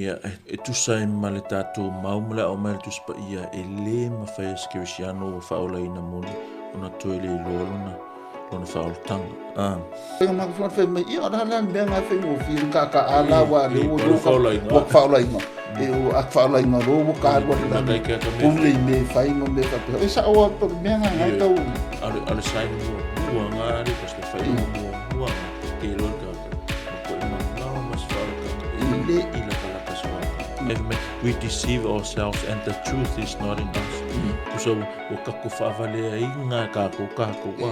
Ia, e tusa ai ma le tatou mau ma le aoao mai a le Tusi Paia, e le mafai e se kerisiano ua faaolaina moni ona toe le iloa lona, lona faaolataga. A. Faiga mafaufau fai mai, ia o le a la le mea na faigofie le kaka a la wa le ua ua faaolaina. E o a faaolaina lo ua ka alu le lagi. Pule i me fai ma me faapea. E sao a to mea na ngai tau. Ale ale sai mua mua nga le pas le fai mua mua te lo ka We deceive ourselves and the truth is not in us. Pusa ua kako whaawalea i ngā kākou kākou a.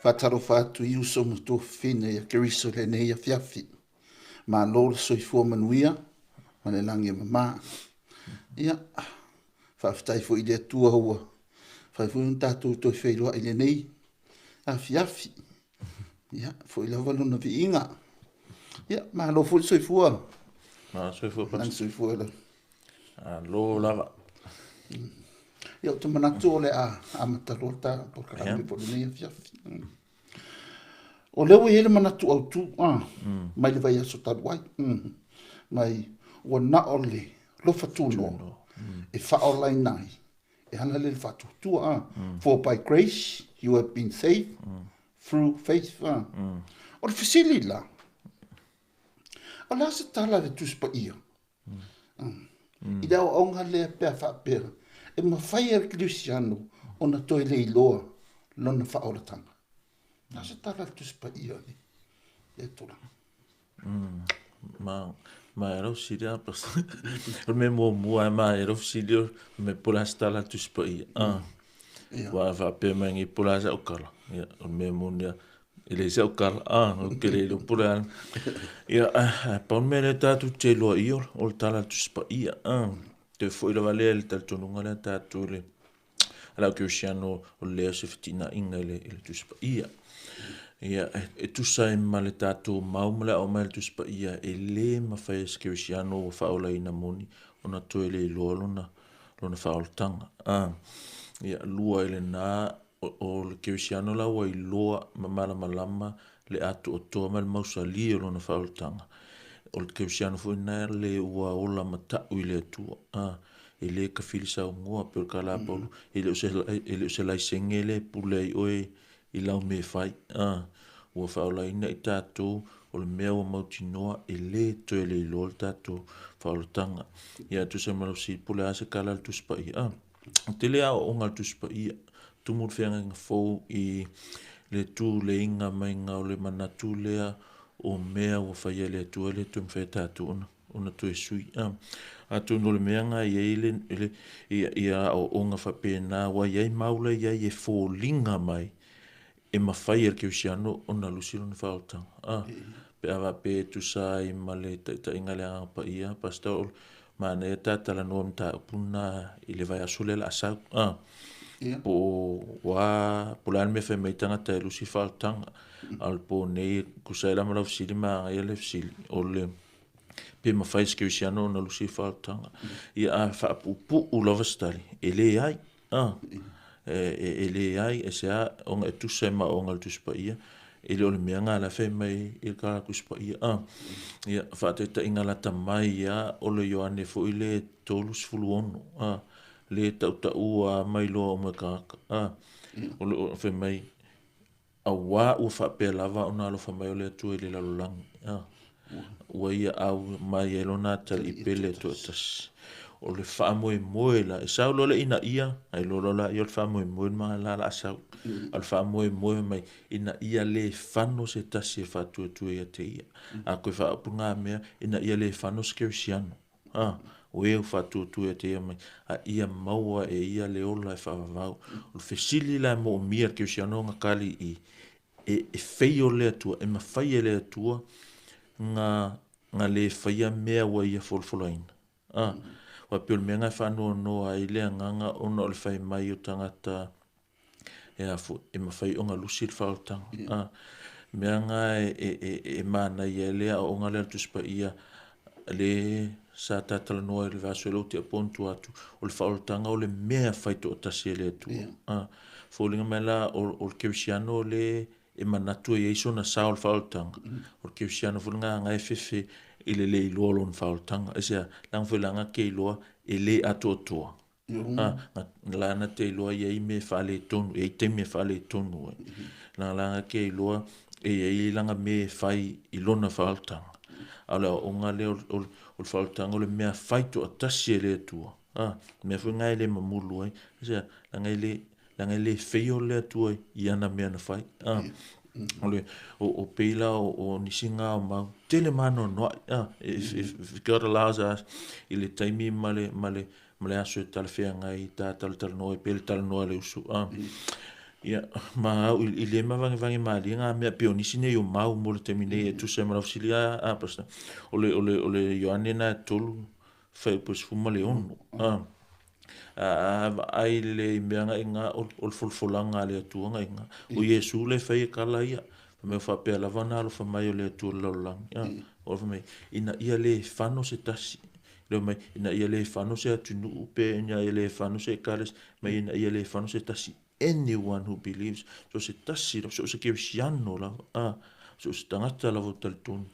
Whātalofa atu i uso ma tō whina ia Keriso le nei afiafi. Malo le soifua manuia ma le lagi e mamā. Ia, Faafetai foi i le Atua ua fai foi ona tatou toe feiloai i lenei afiafi. Ia, foi lava lona viiga. Ia, malo foi le soifua. Malo soifua. Lagi soifua la. Alo lava. Ia, ou te manatu o le a amata loa ta polokalame po lenei afiafi. O lea ua i ai le manatu autu mai le vaiaso talu ai, mai ua na o le lofa tunoa e faaolaina ai e ala lea i le faatuatua. For by grace you have been saved through faith. O le fesili la, o le a se tala a le Tusi Paia I le aoaoga lea pe a faapea e mafai e le Kerisiano ona toe leiloa lona faaolataga. Na se tala a le Tusi Paia i lea tulaga. Ma, ma e lau fesili a pastor. O le mea muamua ma e lau fesili o me po o le a se tala a le Tusi Paia. Ua faapea mai nei po o le a sau tala. Ia, o le mea moni lava, E leai sau tala, a, ou te le iloa po o le a. Ia, ae pau le mea lea tatou te iloa i o le tala a le Tusi Paia, a. Toe foi lava lea i le talitonuga lea tatou i le a le au kerisiano o le leai o se feteenaiga i le Tusi Paia. Ia, e tusa ai ma le tatou mau ma le aoao mai a le Tusi Paia, e le mafai e se kerisiano ua faaolaina moni ona toe le iloa lona, lona faaolataga. A, ia, lua i lena, O le kerisiano la ua iloa ma malamalama le atoatoa ma le mausali o lona faaolataga. O le kerisiano foi lena le ua ola matau i le Atua. A, e le kafili saunoa pei o le tala a Paulo, e le o se, e le o se laisene lea e pule ai oe i lau mea e fai. A, ua faaolaina i tatou o le mea ua mautinoa e le toe leiloa le tatou faaolataga. Ia, tusa ma lau fesili, po o le a se tala a le Tusi Paia? A. E tele aoaoga a le Tusi Paia, tumu le feagaiga fou i le tuleiga maiga o le manatu lea o mea ua faia e le Atua e le toe mafai e tatou ona ona toe sui. Atonu o le mea lena e i ai le, le, ia, ia aoaoga faapena, ua i ai mau la e i ai e foliga mai e mafai e le kerisiano ona lusi lona faaolataga. A, pe a faapea e tusa ai ma le taitaiga a le Agaga Paia, Pastor, o manaia ta talanoa mataupu lena i le vaiaso lea o le a sau. A, po o a, po o le a le mea e fai mai ai tagata e lusi faaolataga. A o le po nei, e tusa ai la ma lau fesili, manaia le fesili, o le pe mafai e se kerisiano ona lusi faaolataga. Ia, a faapuupuu lava se tali, e leai. A, e leai, aisea, ona e tusa ai ma aoaoga a le Tusi Paia, e le o le mea lena la e fai mai i le tala Tusi Paia. A, ia, faataitaiga lata mai lava o le Ioane foi lea 36, a, lea e tautaua mai loa uma e tagata. A, o le fai mai, Auā ua faapea lava ona alofa mai o le Atua i le lalolagi, a ua Ia au mai ai Lona atalii pele e toatasi. O le faamoemoe la, e sau loa le ina ia, ae iloa loa laia o le faamoemoe ma la la a sau. A o le faamoemoe mai, ina ia le fano se tasi e faatuatua ia te ia. A toe faaupu na mea, ina ia le fano se kerisiano. A, o e ua faatuatua ia te ia mai, a ia maua e ia le ola e faavavau. O le fesili la e moomia e le kerisiano ona tali i, e, e feio le Atua, e mafai e le Atua nga, nga le faia mea ua ia folafolaina. A, aua e pei o le mea lena e faanoanoa ai le agaga ona o le fai mai o tagata e a foi, e mafai ona lusi le faaolataga. A, mea na e manaia ai le aoaoga lea a le Tusi Paia le sa ta talanoa i le vaiaso e le o tea po o ona tua atu, o le faaolataga o le mea fai toatasi e le Atua. A, foliga mai la o le kerisiano le e manatu e i ai sona sao i le faaolataga, o le kerisiano foi lena na e fefe i le le iloa o lona faaolataga. Aisea? Leaga foi la na te iloa e le atoatoa. A, la na te iloa e i ai mea e faaletonu, e i ai taimi e faaletonu ai. La na te iloa e i ai lana mea e fai i lona faaolataga. A o le aoaoga lea o le faaolataga o le mea fai toatasi e le Atua. A, mea foi lena e le mamulu ai. Aisea? Leaga e le leaga e le fail le Atua i ana mea na fai. A, o le o pei la o nisi ngā o mau tele maanoanoa'i. A, if God allows us i le taimi ma le ma le ma le aso e talafeagai ta talatalanoa ai pea le talanoa a le uso. A, ia, ma au i le mavagevage malie ngā mea pei o nisi nei o mau mo le taimi nei e tusa ai ma lau fesili a, a Pastor. O le o le o le Ioane na e 3 fuaiupu e 16. A, a vaai lelei i mea nga iga o le folafolaga a le Atua nga iga. O Iesu le fai e kala ia. Fai mai o faapea lava ona alofa mai o le Atua i le lalolagi. A, o fai mai, ina ia le fano se tasi. Leo mai, ina ia le fano se atunuu pe ina ia le fano se ekalesia, mai ina ia le fano se tasi. Anyone who believes, so se tasi, so se kerisiano lava, a, so se tagata lava o talitonu.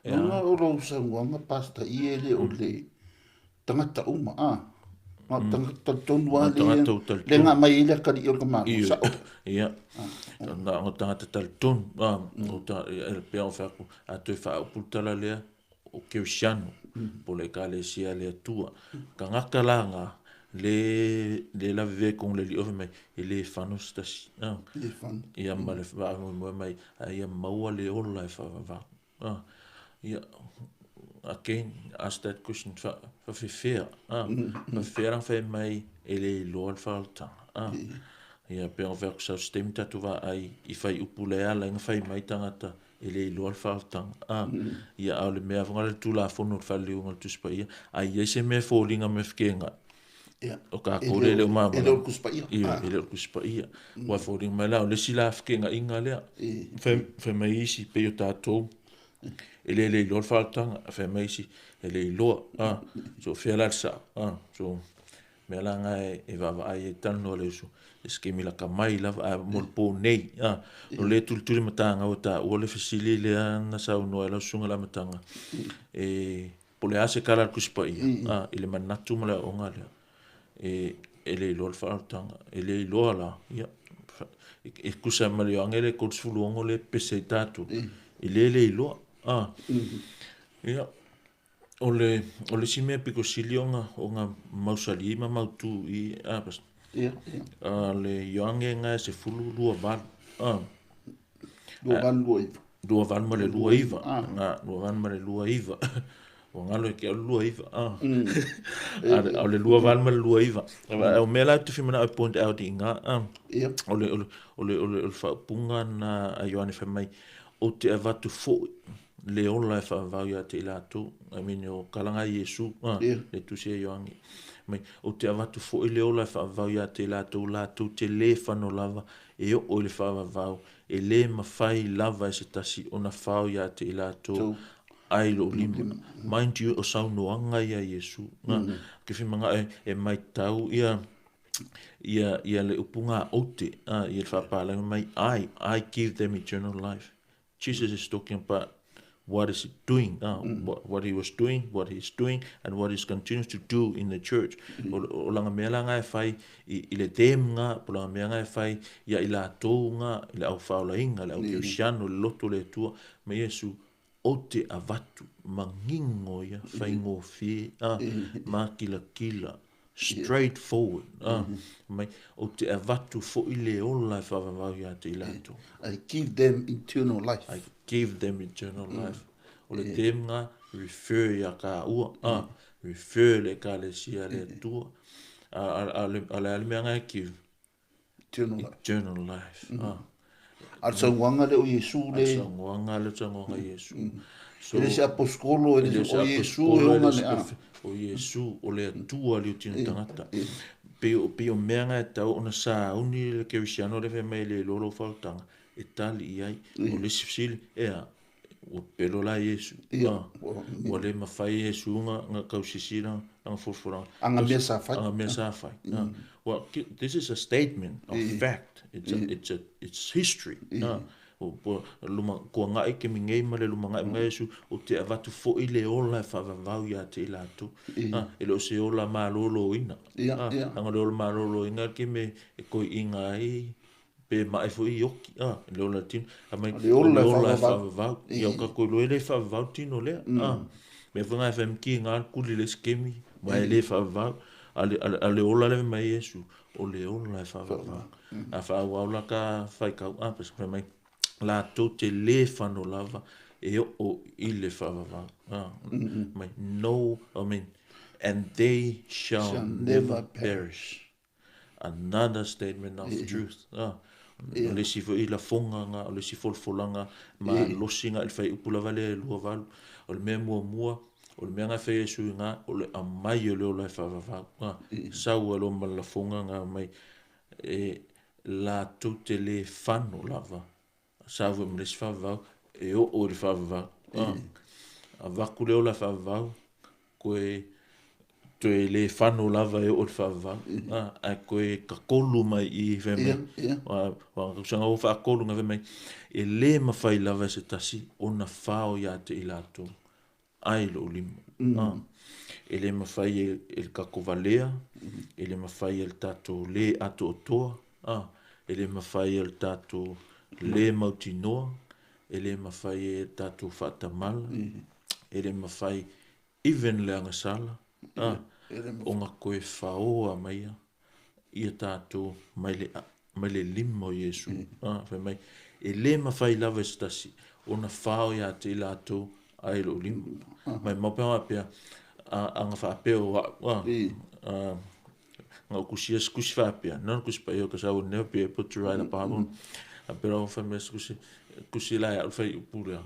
Ona o lou saunoaga Pastor i e le o le tagata uma, a. Na o tagata talitonu lava le le na aumai ai le atalii o le tamaloa, sao. Ia, na o tagata talitonu, a, o ta, e pei ona fai atu, a toe faaupu le tala lea, o Kerisiano, po o le Ekalesia a le Atua. Tagata la na, le le lavevea i totonu o le alii, fai mai, e le fano se tasi. Le fano. Ia ma le faamoemoe mai, a ia maua le ola e faavavau. Ia, again, ask that question, faafefea, faafefea la fai mai e le iloa le faaolataga. Ia, pei ona fai atu sau se taimi tatou vaai i fuaiupu lea e ala ai ona fai mai tagata e le iloa le faaolataga. Ia, a o le mea lava le Tulafono o le Faaliliuga o le Tusi Paia, a i ai se mea e foliga mai fekega'i, o tatou lea e le o malamalama. E le o le Tusi Paia. Ioe, e le o le Tusi Paia. Ua foliga mai la, o le isi la fekega'iga lea, fai mai isi, pei o tatou, e le le iloa le faaolataga, fai mai isi, e le iloa. So, o fea la le sao? So, mea la na e vaavaai ai talanoa le uso, e se taimi lata mai lava, ae mo le po nei, o lea e tulituli matagau e taua le fesili lea na saunoa ai lau susuga i le amataga, e po o le a se tala a le Tusi Paia, i le manatu ma le aoaoga lea, e le iloa le faaolataga, e le iloa la, ia, e tusa ma le Ioane le 36 lea e pepese ai tatou, e le le iloa, ia, o le o le isi mea pito sili ona ona mausali ma mautu i a Ia, ia. Le Ioane na e 12 28, 28 29. 28 ma le 29, na 28 ma le 29, ua galo e ke au le 29, a o le 28 ma le 29. O mea la te whimanao e point out i ngā, o le, o le, o le, o le, o le faaupuga na a Ioane fai mai, ou te avatu foi le ola e faavavau ia te i latou. I mean, o kalanga a Iesu, le tusi a Ioane. Mai, ou te avatu foi le ola e faavavau ia te i latou, latou te le fano lava e oo i le faavavau, e le mafai lava e se tasi ona fao ia te i latou ai lou lima. Mind you, o saunoaga ia a Iesu. Ke whimanga e maitau ia ia ia le upu ngā oute, ia le faapalagi mai, I give them eternal life. Jesus is talking about what is he doing, what he was doing, what he's doing, and what he's continues to do in the church. O langa mea la nga e fai i le them nga, po langa mea nga e fai ia i latou nga, i le au faolainga, le au kerisiano, le loto le Atua, ma Iesu, o te avatu, mangingo ia, faigofie, ma kila kila, straight forward, mai, o te avatu foi le ola e faavavau ia te i latou. I give them eternal life. I give them eternal life. O le them nga refer ia ka ua, refer le ekalesia le Atua, a le a le mea nga e give? Eternal life. Eternal life. A le saunoaga lea o Iesu le... A le saunoaga le saunoaga Iesu. So, e le se apostolo, e le se o Iesu e ona le a. O Iesu, o le Atua le tino tagata. Pei o mea nga e tau ona sauni le kerisiano le fai mai le iloa lou faaolataga, e tali i ai. O le isi fesili, ea, Ua pelo la Iesu. Ia. Ua le mafai e Iesu nga kausisi lana folafolaga. Aga mea sa fai. Aga mea sa fai. Well, this is a statement of fact. It's history. Luma kuangai ke mingei ma le lumangai mga Iesu o te avatu foi le ola e whaavavau ia te i lātou. E le o se ola malolo ina. Anga le ola malolo ina ke me e koi inga ai pe mai foi oki. Le ola tino. A mai le ola e whaavavau. Ia o kako loe le whaavavau tino lea. Me whanga e whamki ngā kuli le skemi. Mai le whaavavau. A le ola le mai Iesu. O le ola e whaavavau. A whaawau la ka whaikau. Pesa mai la tau te le whano lava e o i le whaavavau. Mai, no, I mean, and they shall never perish. Another statement of truth. O le si foi la fonga nga, o le si folfolanga, ma losi nga il fai upula vale lua valu. O le mea mua mua, o le mea nga fai Iesu nga, o le amai o le ola e whaavavau. Sau a lo ma la fonga nga mai, e la tau te le whano lava. Sa voi ma le si whaavavau, e o o le whaavavau. A vaku le ola whaavavau, koe toe le whano lava e o le whaavavau. A koe kakolu mai i whai mai. Wa kusanga o whaakolu nga whai mai. E le mawhai lava se tasi o na whao ia te i lātou. Ai lo ulima. E le mawhai e le kako valea, e le mawhai e le tātou le ato o toa, e le mawhai e le tātou le mautinoa, e le mawhai e le tātou whaatamala, e le mawhai even le angasala, o ngā koe whaoa maia, ia tātou mai le lima o Iesu. Whai mai, e le mawhai lava e se tasi, o na whao ia te i lātou ai lo lima. Mai maupea pea, anga whaapea o wā, ngā kusi as kusi whaapea, nana kusi pa eo, because I would never be able to write a Bible. A pera o whai mea kusi lai au whai upurea.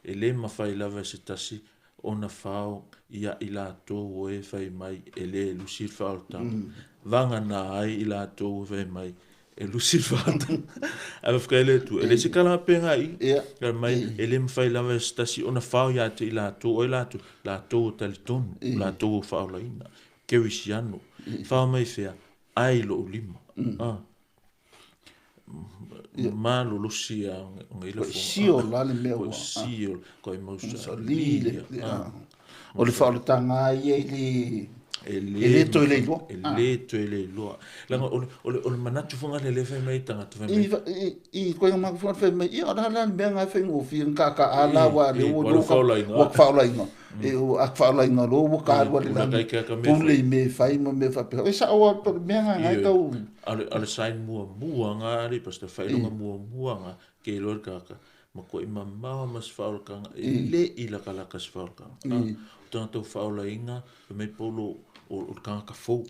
E le mawhai lava e se tasi, o na whao ia i lātou o e whai mai, e le lusi whaoltanga. Vanga nā ai i lātou o whai mai, e lusi whaoltanga. A whakaele tu, e le se kala penga i, ka mai, e le mawhai lava e se tasi, o na whao ia te i lātou, o i lātou, lātou o talitonu, lātou o whaolaina, kerisiano, whao mai whea, ai lo ulima. Ma lo lusi a ngai la fonga. Sio la le mea ua. Sio, ko i mausa li. O le whaolatanga ia i le... E le toe le iloa. E le toe le iloa. Langa o le manatu fonga le le whai mai tangata whai mai. I koe ngā maku whai mai, ia o la le mea ngai whai ngō nga ka ala wa le o lo ka whaolainga. E o a whaolainga lo o ka alua le lani. Pule i me whai ma me whapea. E sa o a mea ngai ngai tau. A le sign mua mua ngā ari, pasta whailonga mua mua ngā, ke loa kaka. Ma koe mamawa mas whaolakanga, e le i lakalaka se whaolakanga. O tangata o whaolainga, me polo o le kangaka fou.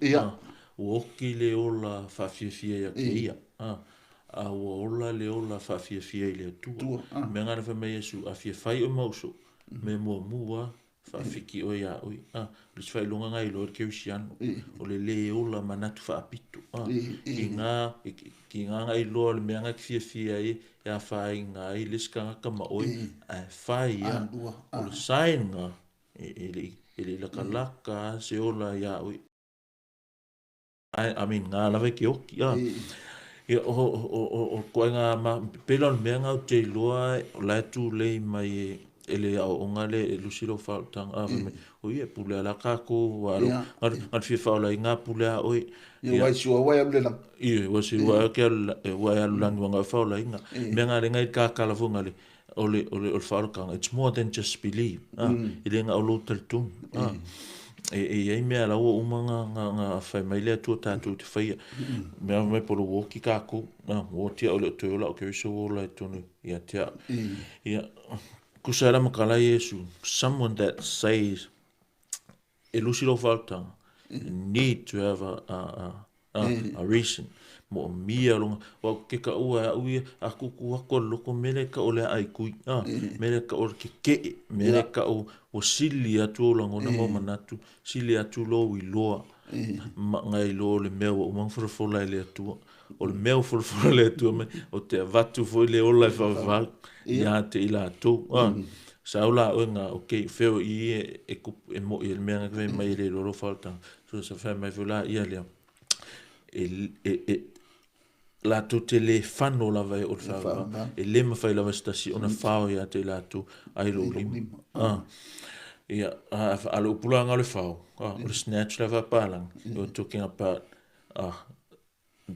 O oki le ola whaafiafia ia ke ia. A ua ola le ola whaafiafia i le atua. Mea ngana whai mai Iesu, a fia whai o mauso, me mua mua, whaafiki o ia oi. Le se whailonga ngai loa le kerisiano. O le le ola manatu whaapito. Ki ngā ngai loa le mea ngai ki fiafia e, e a whai ngai le sikanga ma oi, a whai ia. O le sainga, e le lakalaka se ola ia oi. I mean, ngā lawe ki oki. Ia, o koe ngā, pela o le mea ngau te iloa, o lai tū lei mai e le au o ngā le lusi lo whaotanga. O ia, pule ala kako, ngā whia whaola i ngā pule a oi. Ia, wai siwa wai alu le lang. Ia, wai siwa wai alu langi wanga whaola i ngā. Mea ngā le ngai kākala fo ngā le, o le whaolakanga. It's more than just believe. I le ngā o lo talitonu. E ai mea laua uma ngā whai mai lea tua tātou te whaia. Mea mai polo woki kākou. Wō tia o le o te ola o keriso ola e tonu ia tia. Ia, kusa era makala Iesu, someone that says, e lusi lo whaotanga, need to have a reason. Mo mia longa, wa ke ka ua a uia, a kuku ako loko mele ka ole ai kui, mele ka ole ke ke, mele ka o sili atu o langona mo manatu, sili atu lo i loa, ma ngai lo le mea wa umang fora fola ele atua. O le mea ua folafola le Atua mai, o te avatu foi le ola e faavavau ia te i latou. Sau la oe nga, okay, fea o i e, e, kupu, e moi e le mea nga fai mai e le iloa lou faaolataga. So sa fai mai foi la ia lea, e, e, e, latou te le fano lava e o le faavavau. E le mafai lava se tasi ona fao ia te i latou ai lou lima. Ia, a, a le upu la nga o le fao, o le snatch la faapalagi, you're talking about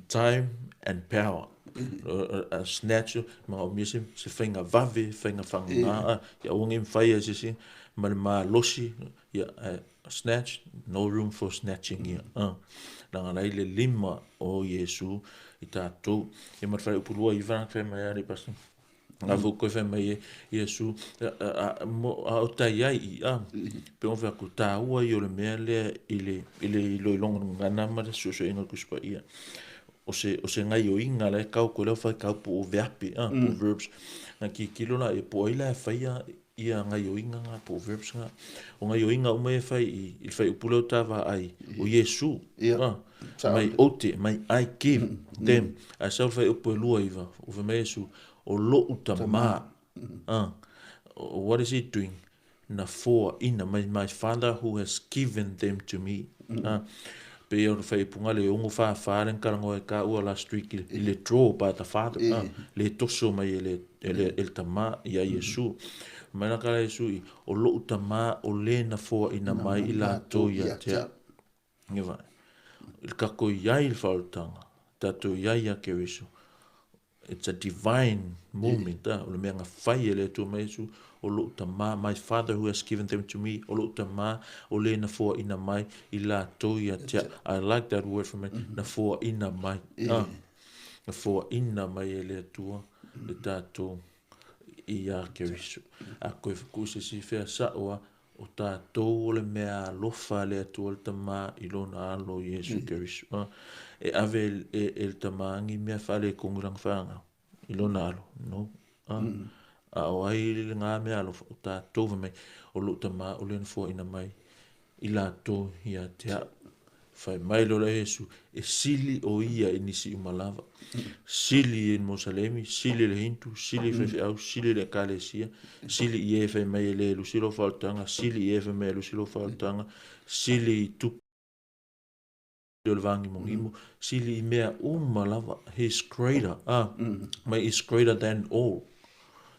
time and power. A snatch, manaomia se, se faiga vave, faiga fagagā, ia aua ne i mafai e se isi ma le malosi, ia, snatch, no room for snatching ia. Leaga la i le lima o Iesu i tatou. Ia ma le fuaiupu 29 fai mai a le pastor. A foi koe fai mai e Iesu, a o tai ai i a, pe ona fai atu, tāua ia o le mea lea i le, i le iloiloga gagana ma le suesuega o le Tusi Paia. O se, o se gaioiga la e kau koe lea fai kau po o veape, a, po o verbs. Na tilotilo la ia, po o ai la e faia ia gaioiga nga po o verbs nga. O gaioiga uma ia e fai i, i le fuaiupu lea o ta vaai, o Iesu, a, mai oute, mai I give them. Ae sau le fuaiupu e 29, ua fai mai Iesu, o lo'u Tama. What is he doing? Na foaina mai, my Father who has given them to me. Pei o le faaiupuga le 644 lea na talanoa ai taua last week i le draw by the Father. Le toso mai e le, e le, e le Tama ia Iesu. Mai la tala Iesu i, o lo'u Tama o le na foaina mai i latou ia te au. Ia vaai. I le tatou i ai i le faaolataga, tatou i ai ia Keriso, It's a divine moment, o le mea na fai e le Atua mai Iesu, o lou Tama, my Father who has given them to me, o lou Tama o le na foaina mai i latou ia te au. I like that word for me, na foaina mai. Na foaina mai e le Atua le tatou ia Keriso. A koe whaku se si whea sao a, o tatou o le mea alofa a le Atua le Tama i lona Alo Iesu Keriso. E ave e, e le Tama ni mea faaletonu i lana fanau i lona Alo. No. A o ai le ngā mea alofa o tatou fai mai, o lou Tama o le na foaina mai i latou ia te au. Fai mai loa le Iesu, e sili o ia i nisi uma lava. Sili i Mosalemi, sili i le Hindu, sili i faifeau, sili i le Ekalesia, sili i e fai mai e le lusi lou faaolataga, sili i e fai mai e lusi lou faaolataga, sili i tupe o le vāgimogimo, sili i mea uma lava. He is greater, mai is greater than all.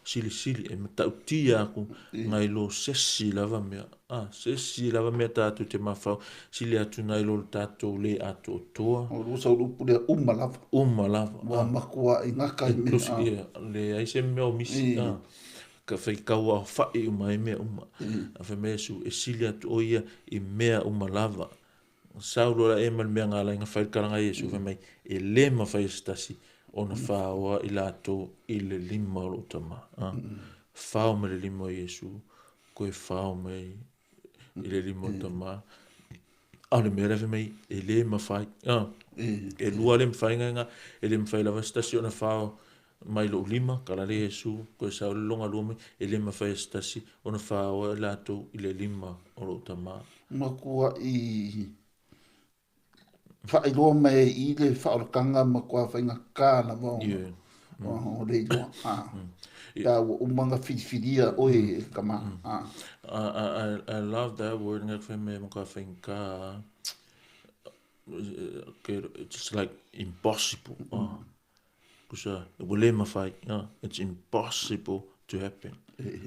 Silisili e matautia aku ngai lo sesi lava mea, sesi lava mea tatou te mafau, sili atu nai lo le tatou le atoatoa. O lua sau upu lea uma lava. Uma lava. Ua matua i gaka i mea. Ia, leai se mea o misi. Ka fai kau aofai uma ai mea uma. A fai mai Iesu, e sili atu o ia i mea uma lava. Sau loa la e ma le mea na ala ai na fai le talaga a Iesu, fai mai, e le mafai e se tasi ona faoa i latou i le lima o lou Tama. Fao mai le lima o Iesu, toe fao mai i le lima o le Tama. A o le mea lea fai mai, e le mafai. E lua le mafaiga ina, e le mafai lava se tasi ona fao mai lou lima, tala le Iesu, toe sau le lona lua mai, e le mafai e se tasi ona faoa i latou i le lima o lou Tama. Matuai faailoa mai ai i le faaolataga matua faigata lava ona o le iloa. Pe a ua uma ona filifilia oe e le Tama. I love that word nga fai mai matua faigata. It's like impossible. Kusa, ua le mafai, it's impossible to happen.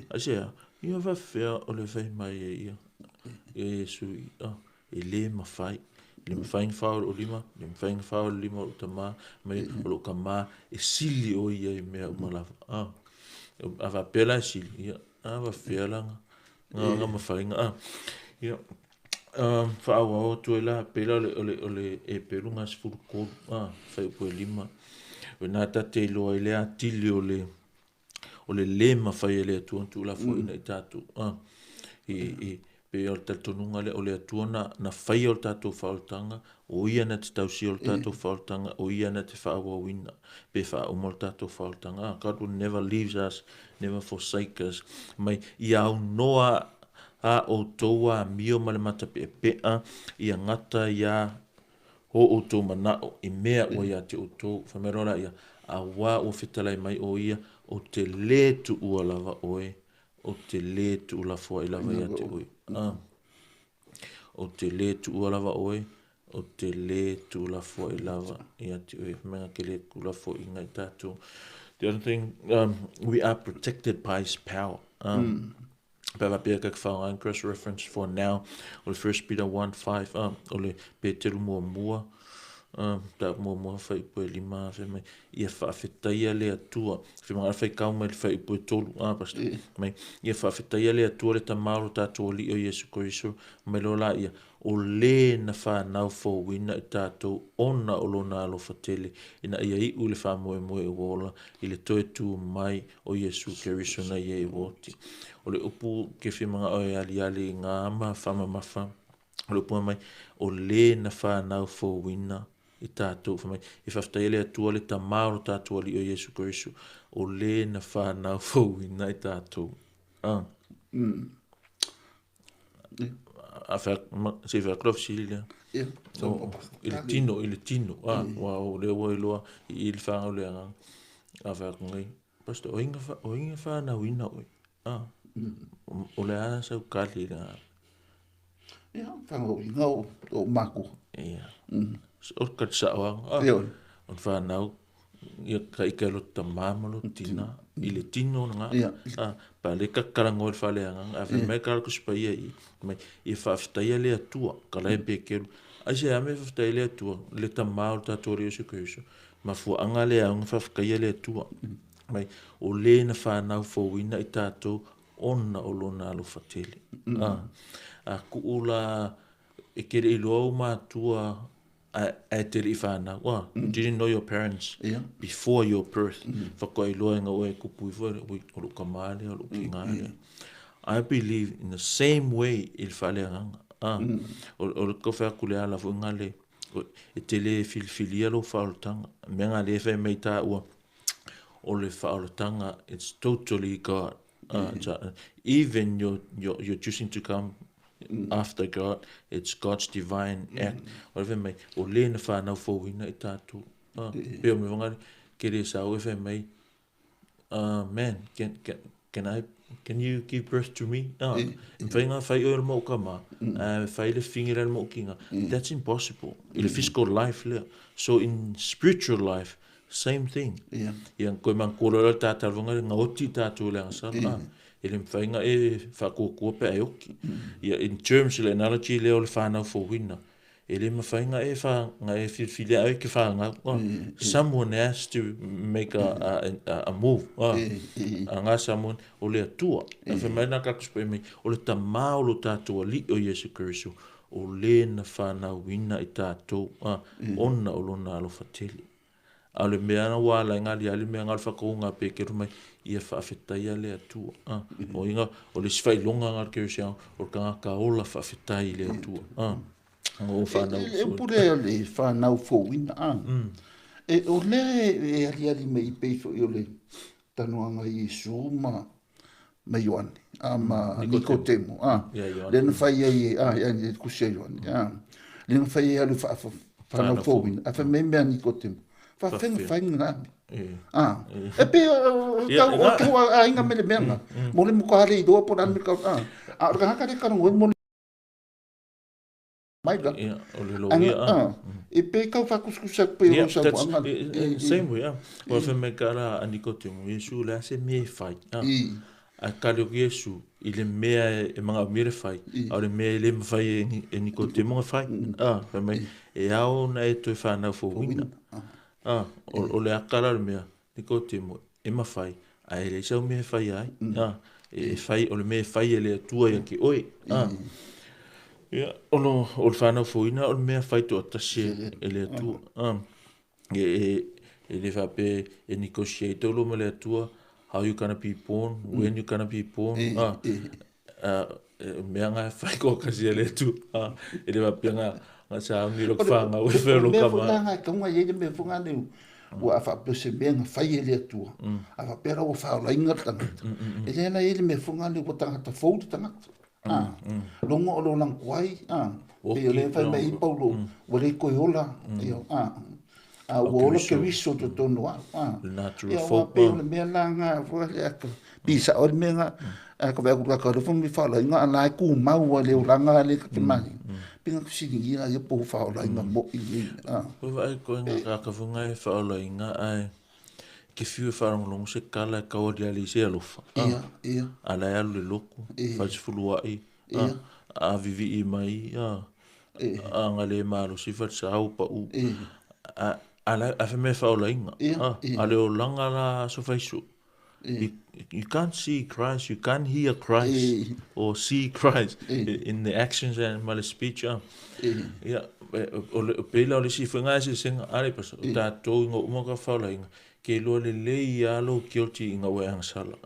Aisea, ia faapefea o le fai mai e ia, e Iesu i, e le mafai. E le mafai ona fao i lou lima, e le mafai ona fao i le lima o lou tama, mai o lou tama e sili o ia i mea uma lava. A faapea la e sili, ia, a faapefea la na mafai ona, ia. Faaauau atu ai la, pei la o le, o le Eperu na 13, fuaiupu e 5. O ina ta te iloa ai le atili o le, o le lē mafai e le Atua ona tuulafoaiina i tatou. I, pei o le talitonuga lea, o le Atua na, na faia o le tatou faaolataga, o Ia na te tausia o le tatou faaolataga, o Ia na te faaauauina pe faauma o le tatou faaolataga. God will never leave us, never forsake us. Mai, ia aunoa a outou amio ma le matapeapea, ia gata ia Ō outou manaʻo i mea ua iā te ʻoutou, fai mai loa lāia, Auā ua fetalai mai ʻo ia, ou te lē tuʻua lava ʻoe, ou te lē tuʻulafoaʻi lava iā te ʻoe. A, ou te lē tuʻua lava ʻoe, ou te lē tuʻulafoaʻi lava iā te ʻoe. Fai mai ke lē tuʻulafoaʻi i tātou. The other thing, we are protected by his power. Pe a faapea ka faaaogaina cross reference for now o le First Peter 1:5 a o le Peteru muamua a mataupu muamua fuaiupu e 5 fai mai ia faafetaia le Atua fai mai faitau mai le fuaiupu e 3 a pastor mai ia faafetaia le Atua le Tama o lo tatou Alii o Iesu Keriso mai loa laia o lē na fanau fouina i tatou ona o lona alofa tele ina ia iʻu le faamoemoe ua ola i le toe tu mai o Iesu Keriso na ia i ua oti. O le upu ke fia manaʻo e aliali i ngā ma faamamafa, o le upu mai, o lē na fanau fouina i tatou, fai mai, e faafetaia le Atua le Tama o lo tatou Alii o Iesu Keriso, o lē na fanau fouina i tatou. Ah. A fai, se i fai atu lau fesili lea. Ia, I le tino, i le tino, a, ua o lea ua iloa i le fanau le agaga. A fai atu nei, Pastor, o ai na, o ai na fanauina oe? A, o le a sau tali i le agaga? Ia, fanauina o, o mākua. Ia. O le tali sao lava. Ia. O le fanau, ia ka ike lo tamā ma lo tina i le tino na Ia. a pa le ka kalango le fale anga a fai mai ka ko spaia i mai i faafetaia le Atua ka la e pekelu ai se ame faafetaia le Atua le tamā o le tatou Alii o Iesu Keriso mafuaanga le aoga faafetaia le Atua mai o le na fanau fouina i tatou ona o lona alofa tele a a kuu la e ke le iloa ou matua ae te le i fanau. Well, you didn't know your parents before your birth. Faatoa iloa ina ua e tupu ifo, ui, o lou tama lea, o lou tina lea. I believe in the same way i le faaleagaga. Ah, o le tau fai atu le ala foi lena le, e te le filifilia lou faaolataga. O le mea lena lea e fai mai taua, o le faaolataga, it's totally God. Even you're choosing to come after God, it's God's divine act. O le fai mai, o le na whanau fouina i tātou. Pe o me wangari, ke le sao e fai mai, man, can I, can you give birth to me? E whai ngā whai oe le mau ka mā, whai le whingira le mau kinga. That's impossible. I le physical life lea. So in spiritual life, Same thing. Ia. Ia, koe man kōrero le tātou runga ngā oti tātou le angasala. Ah, e le mawhai ngā e whakōkua pe ai oki. Ia, in terms o le analogy lea o le whānau fōwina, e le mawhai ngā e wha, ngā e whiriwhiri ai ke whāngau. Ah, someone has to make a move. Ah, a ngā someone, o le Atua. A whai mai nā kakus pe mai, o le tamā o lo tātou aliʻi o Iesu Keriso, o le na whānauina i tātou, ah, ona o lona alofa tele. A o le mea na ua ala ai ngā aliali mea ngā o le whakaūnga a Pēkeru mai, ia whaafetaia le Atua. A, o inga, o le isi whailonga ngā kerisiano, o le kangaka ola whaafetai i le Atua. A, o whanau. E pure o le whanau fouina, a. E, o lea e aliali mai i pei foi o le tanoanga i Iesu ma ma Ioane, a ma Nikotemo, a. Lea na fai ai e, a, e tusi a Ioane, a. Lea na fai ai alu whanau fouina, a fai mai mea Nikotemo. Whawhenga whainga ngā ame. A. E pe, o tau, o tau a inga mele mea ngā. Mo le muka hale i roa po rame kau, a. A o le kahaka le karango, mo le mai la. Ia, o le loia, a. E pe kau whakuskusa pe o sa moanga. Same way, a. O whai mai ka rā a Nikotemo, Iesu, le a se mea e whai. A, a ka leo Iesu, i le mea e manga o mea le whai, a o le mea e le mawhai e Nikotemo nga whai. A, whai mai, e ao na e toe whanau fōwina. A, o le aka la le mea, Nikotemo, e mawhai, a e leai sau mea e whai ai, a, e whai, o le mea e whai e le Atua ia ki oe, a. Ia, o lo, o le whanau fouina o le mea whai toatasi e le Atua, a. E, e, e le whape e negotiate lo ma le Atua, how you gonna be born, when you gonna be born, a. Mea nga whai ko kasi e le Atua, a. E le whape nga, nga saungi lo whangau e whai lo Mea kama. Mea fo e kaunga i le mea fo ngā neu, ua a whaapea se mea nga whai e le Atua, a whaapea ra ua whaolainga le tangata. E le ana i le mea fo ngā neu ua tangata fou le tangata. Logo o le olaga tuai, pei o lea e fai mai ai Paulo, ua le toe ola, a ua ola Keriso i totonu o au. Ia, aua pei o le mea la lena foi lea, pei sao ai le mea lena, a ka vaai atu i le tagata alofa ma faaolaina, a o la e tumau lava i le olaga lea ta te malie. Pei na fesiligia ai po o faaolaina moi nei. Ua vaai koe nga tagata foi nga e faaolaina ae ke fiu e faalogologo se tala e tau aliali ai se alofa. Ia, ia. A la e alu i le lotu, fai sefuluai, a vivii mai, a ga le malosi falesa ua pau. A la e fai mea e faaolaina. A o le olaga la aso faisu. You can't see Christ, you can't hear Christ or see Christ in the actions and ma le speech. Ia, o pei la o le isi foi nga eseesega, ale pasa, o tatou ina ua uma ona faaolaina, ke iloa lelei lava lou guilty ina ua e agasala.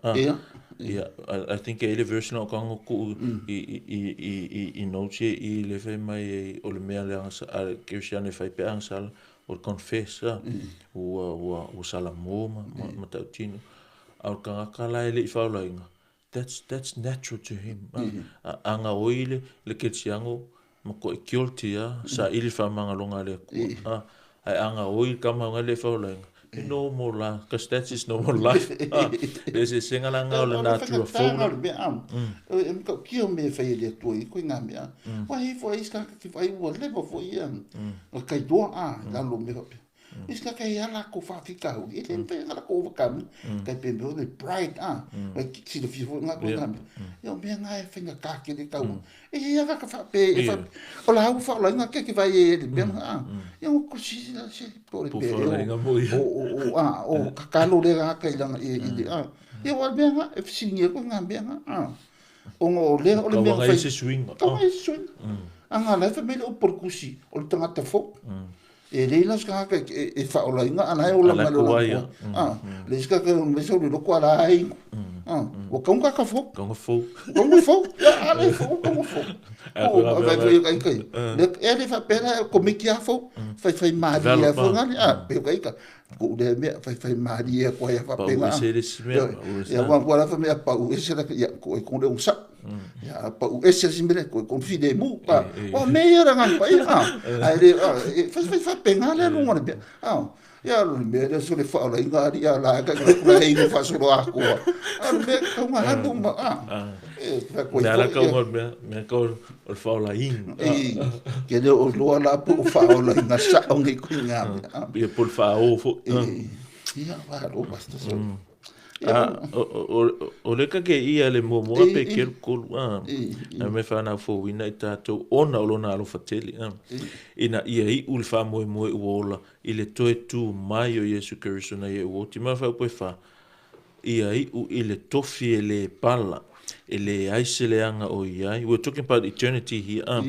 Ia, I think e i ai le verse lena o tago tuu i notes ia i i le fai mai ai o le mea le agasala, a le kerisiano e fai pe agasala, o le confess, ua salamo ma tautino. A o le tagata la e le i faaolaina, that's natural to him. A gaoi le kerisiano, matuai guilty lava, saili le faamagaloga a le Atua. Ae a gaoi le tama e le i faaolaina, e normal la, because that's his normal life. Le eseesega la lena o le natura fou la. O le mea, e matautia mea e fai e le Atua i ituaiga mea. Aua e i ai foi isi tagata e vaai ua leva foi ia na tailoa i lalo o mea faapea. Isi tagata e i ai a latou faafitauli, e le mafai ona latou overcome ina. Tai pei o le pride, e silafia foi lena ituaiga mea. Ia o mea na e faigata tele tau. E i ai lava tagata faapea, o la ua faaolaina te te vaai ai i le mea lena. Ia ua tosi se po o le pele o tatalo lea tagata i lana i le ia o le mea lena e fesiligia ai koe na mea lena. Ona o lea o le mea fai. se suiga. Tau ai se suiga. Aga la e fai mai le upu o le tusi, o le tagata fou. E leai la se tagata e faaolaina a la e ola mai le olaga tuai. Le isi tagata e mai sau le loto a la e inu. Ua tau tagata fou. Tauga fou. Tauga fou. A le fou, tauga fou. E le faapea la komiti a fou. Faifai malie a foi ngale. Pe o ka Ko lea mea faifai malie atu ai a faapena. Pau ese le isi mea. Ia ua ua la mea pau ese la ia ko e ko le osa. Ia pau ese le mea ko ko filemu. O me ia la ngan pai a. Ai le faifai faapena le lunga le mea. Ia lo le mea le so le fa la inga ali a la ka ka la inga fa so a ko. A le mea ka nga halu ma a. E fa ko. Mea la ka mea mea ka o le faolaina. E, ke le o loa la po o faolaina sao nei koe ngā mea. Ia po le faaō foi. E, ia, malo, Pastor. So. O le ka ke ia le muamua pe kelu kolu a. A me whanau fouina i tātou ona o lona alofa tele. Ina ia iu le faamoemoe ua ola i le toe tū mai o Iesu Keriso na ia ua oti ma whaupo e wha. Ia iu i le tofi e lē pala, e leai se leaga o i ai, we're talking about eternity here,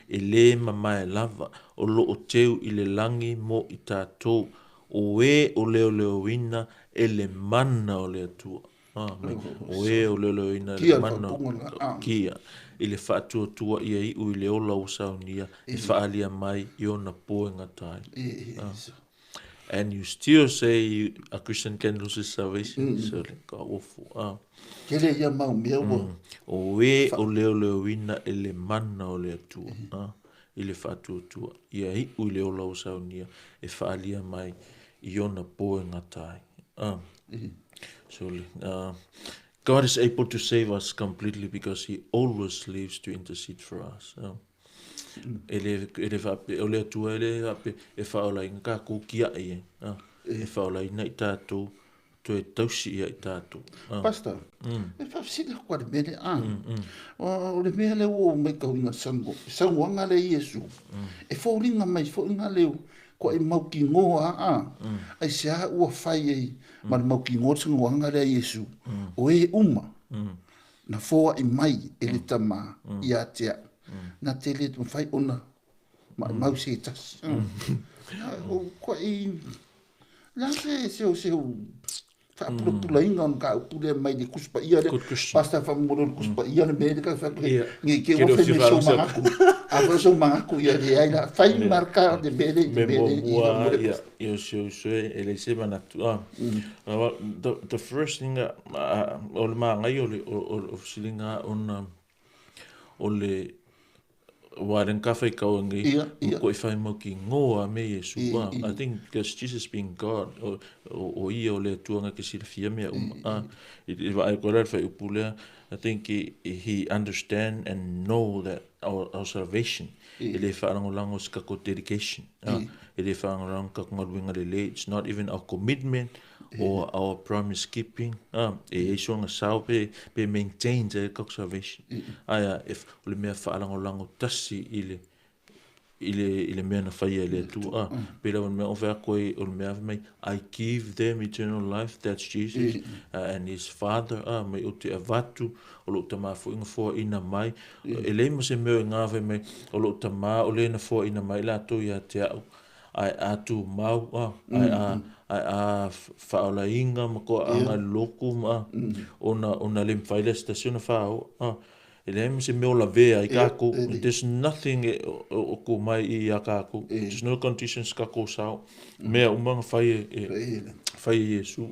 e lē mamae lava, o lo o teu i le lagi mo i tatou, o ē o leoleoina e le mana o le Atua. O ē o leoleoina e le mana o Kia, i le faatuatua ia iu i le ola ua saunia e faaalia mai i ona po e gata ai. And you still say you, a Christian can lose his salvation. So le ka ofu. Tele ia mau mea ua. O e o leoleoina e le mana o le Atua. I le faatuatua. Ia iu i le ola ua saunia e faaalia mai i ona po e gata ai. So le, God is able to save us completely because he always lives to intercede for us. E le, e le faape, o le Atua e le faape e faaolaina tatou tia'i ai, a, e faaolaina i tatou, toe tausi ia i tatou. A. Pastor, e faafesili atu lava i le mea lea, a, o le mea lea ua ou matauina i le saunoaga lea a Iesu, e foliga mai foi na le kuai mautinoa a, aisea ua fai ai ma le mautinoa le saunoaga lea a Iesu, o e uma na foai mai e le Tama ia te au, na te le mawhai ona maumau se tasi. O koe la se se o se o faapulapulaina o mataupu lea mai le Tusi Paia lea. Pastor faamolemole o le Tusi Paia le mea lea ka fai atu nei te ua fai mai sou manatu. A foi sou manatu ia leai la fai marka le mea lea i le mea lea i faamolemole. Ia, ia o si ou uso e leai se manatu. The first thing o le magaia o le fesiliga ona o le Wa ren ka whai kau ngi ko i whai mau ki ngoa me Yesu. I think because Jesus being God, o ia o le Atua nga ke silafia mea uma. I wa ai ko le whai upu lea, I think he understand and know that our salvation, e le whaalangolango se kako dedication. E le whaalangolango kako ngaluenga le le. It's not even our commitment or our promise keeping. E eiso nga sao pe maintain te kako salvation. Aia, if o le mea whaalangolango tasi i le mea na whaia i le Atua. Pe la o le mea o whea koe o le mea mai, I give them eternal life, that's Jesus, and his Father, mai o te avatu, o lo tama fuinga foa ina mai. E lei ma se mea i ngā whai mai, o lo tama o le na foa ina mai la tō ia te au. Ai atu mau, ai a whaolainga ma koa anga loku ma, ona le mwhaila stasio na whao. E lei ma se mea o la vea i kākou. There's nothing o ko mai i a kākou. There's no conditions kākou sao. Mea umanga whai e Yesu.